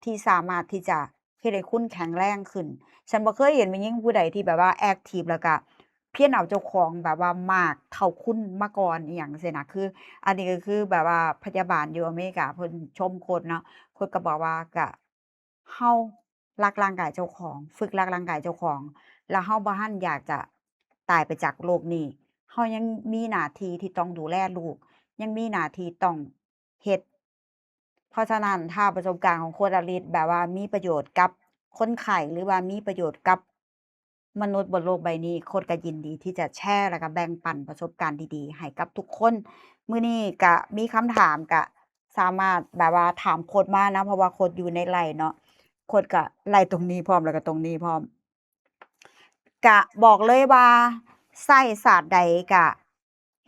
ທີ່ສາມາດທີ່ຈະເຮັດໃຫ້ຄຸນແຂງແຮງຂຶ້ນ. ສັນບໍ່ເຄີຍເຫັນແມ່ຍິງຜູ້ໃດທີ່ແບບວ່າ active ແລ້ວກະພຽນເອົາເຈົ້າຂອງແບບວ່າມາກເທົ່າຄຸນມາກ່ອນ ອີ່ຫຍັງຊີ້ນະ. ຄືອັນນີ້ກໍຄືແບບວ່າພະຍາບານຢູ່ອາເມລິກາເພິ່ນຊົມໂຄດເນາະ, ໂຄດກໍບອກວ່າ ກະ ເຮົາລັກຮ່າງກາຍເຈົ້າຂອງ, ຝຶກລັກຮ່າງກາຍເຈົ້າຂອງ ແລ້ວເຮົາບໍ່ທັນຢາກຈະຕາຍໄປຈາກໂລກນີ້, ເຮົາຍັງມີໜ້າທີ່ທີ່ຕ້ອງດູແລລູກ, ຍັງມີໜ້າທີ່ຕ້ອງເຮັດ. ເພາະສະນັ້ນ ຖ້າປະສົບການຂອງໂຄດອາລິດແບບວ່າມີປະໂຫຍດກັບຄົນໄຂ້ ຫຼືວ່າມີປະໂຫຍດກັບ ມະນຸດບົນໂລກໃບນີ້, ໂຄດກໍຍິນດີທີ່ຈະແຊ ແລ້ວກໍແບ່ງປັນປະສົບການດີໆໃຫ້ກັບທຸກຄົນ. ມື້ນີ້ກະມີຄຳຖາມ ກະສາມາດແບບວ່າຖາມໂຄດມານຳ, ເພາະວ່າໂຄດຢູ່ໃນໄລເນາະ, ໂຄດກະໄລຕົງນີ້ພ້ອມ ແລ້ວກໍຕົງນີ້ພ້ອມ. ກະບອກເລີຍວ່າໃຊ້ສາດໃດກະ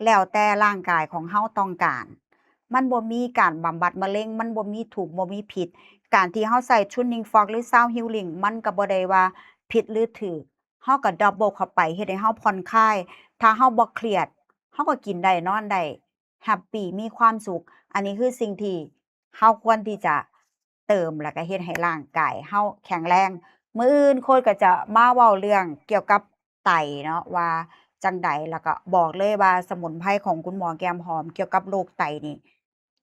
ແລ້ວແຕ່ຮ່າງກາຍຂອງເຮົາຕ້ອງການ. ມັນບໍ່ມີການບຳບັດມະເລັງ, ມັນບໍ່ມີຖືກ ບໍ່ມີຜິດ. ການທີ່ເຮົາໃຊ້ Tuning Fork ຫຼື Sound Healing ມັນກໍບໍ່ໄດ້ວ່າຜິດຫຼືຖືກ. ເຮົາກໍ double ເຂົ້າໄປ ເຮັດໃຫ້ເຮົາຜ່ອນຄາຍ. ຖ້າເຮົາບໍ່ຄຽດ ເຮົາກໍກິນໄດ້ ນອນໄດ້ ແຮບປີ ມີຄວາມສຸກ. ອັນນີ້ຄືສິ່ງທີ່ເຮົາຄວນທີ່ຈະ ເຕີມ ແລ້ວກໍເຮັດໃຫ້ຮ່າງກາຍເຮົາແຂງແຮງ. ມື້ອື່ນໂຄດກໍຈະມາເວົ້າເລື່ອງກ່ຽວກັບໄຕເນາະ ວ່າຈັ່ງໃດ, ແລ້ວກໍບອກເລີຍວ່າສະໝຸນໄພຂອງຄຸນໝໍແກ້ມຫອມກ່ຽວກັບໂລກໄຕນີ້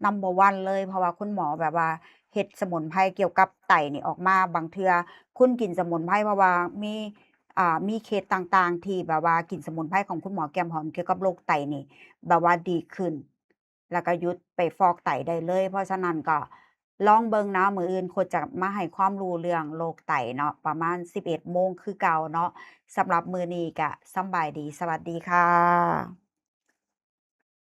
number one ເລີຍ, ເພາະວ່າຄຸນໝໍແບບວ່າເຮັດສະໝຸນໄພກ່ຽວກັບໄຕນີ້ອອກມາ. ບາງເທື່ອຄຸນກິນສະໝຸນໄພເພາະວ່າມີ ອ່າ ມີເຄສຕ່າງໆ ທີ່ແບບວ່າກິນສະໝຸນໄພຂອງຄຸນໝໍແກ້ມຫອມກ່ຽວກັບໂລກໄຕນີ້ ແບບວ່າດີຂຶ້ນ. ແລ້ວກໍຢຸດໄປຟອກໄຕໄດ້ເລີຍ. ເພາະສະນັ້ນກໍລອງເບິ່ງນະ, ມື້ອື່ນໂຄດຈະມາໃຫ້ຄວາມຮູ້ເລື່ອງໂລກໄຕເນາະ ປະມານສິບເອັດໂມງຄືເກົ່າເນາະ. ສຳລັບມື້ນີ້ກະສຳບາຍດີ, ສະຫວັດດີຄ່ະ.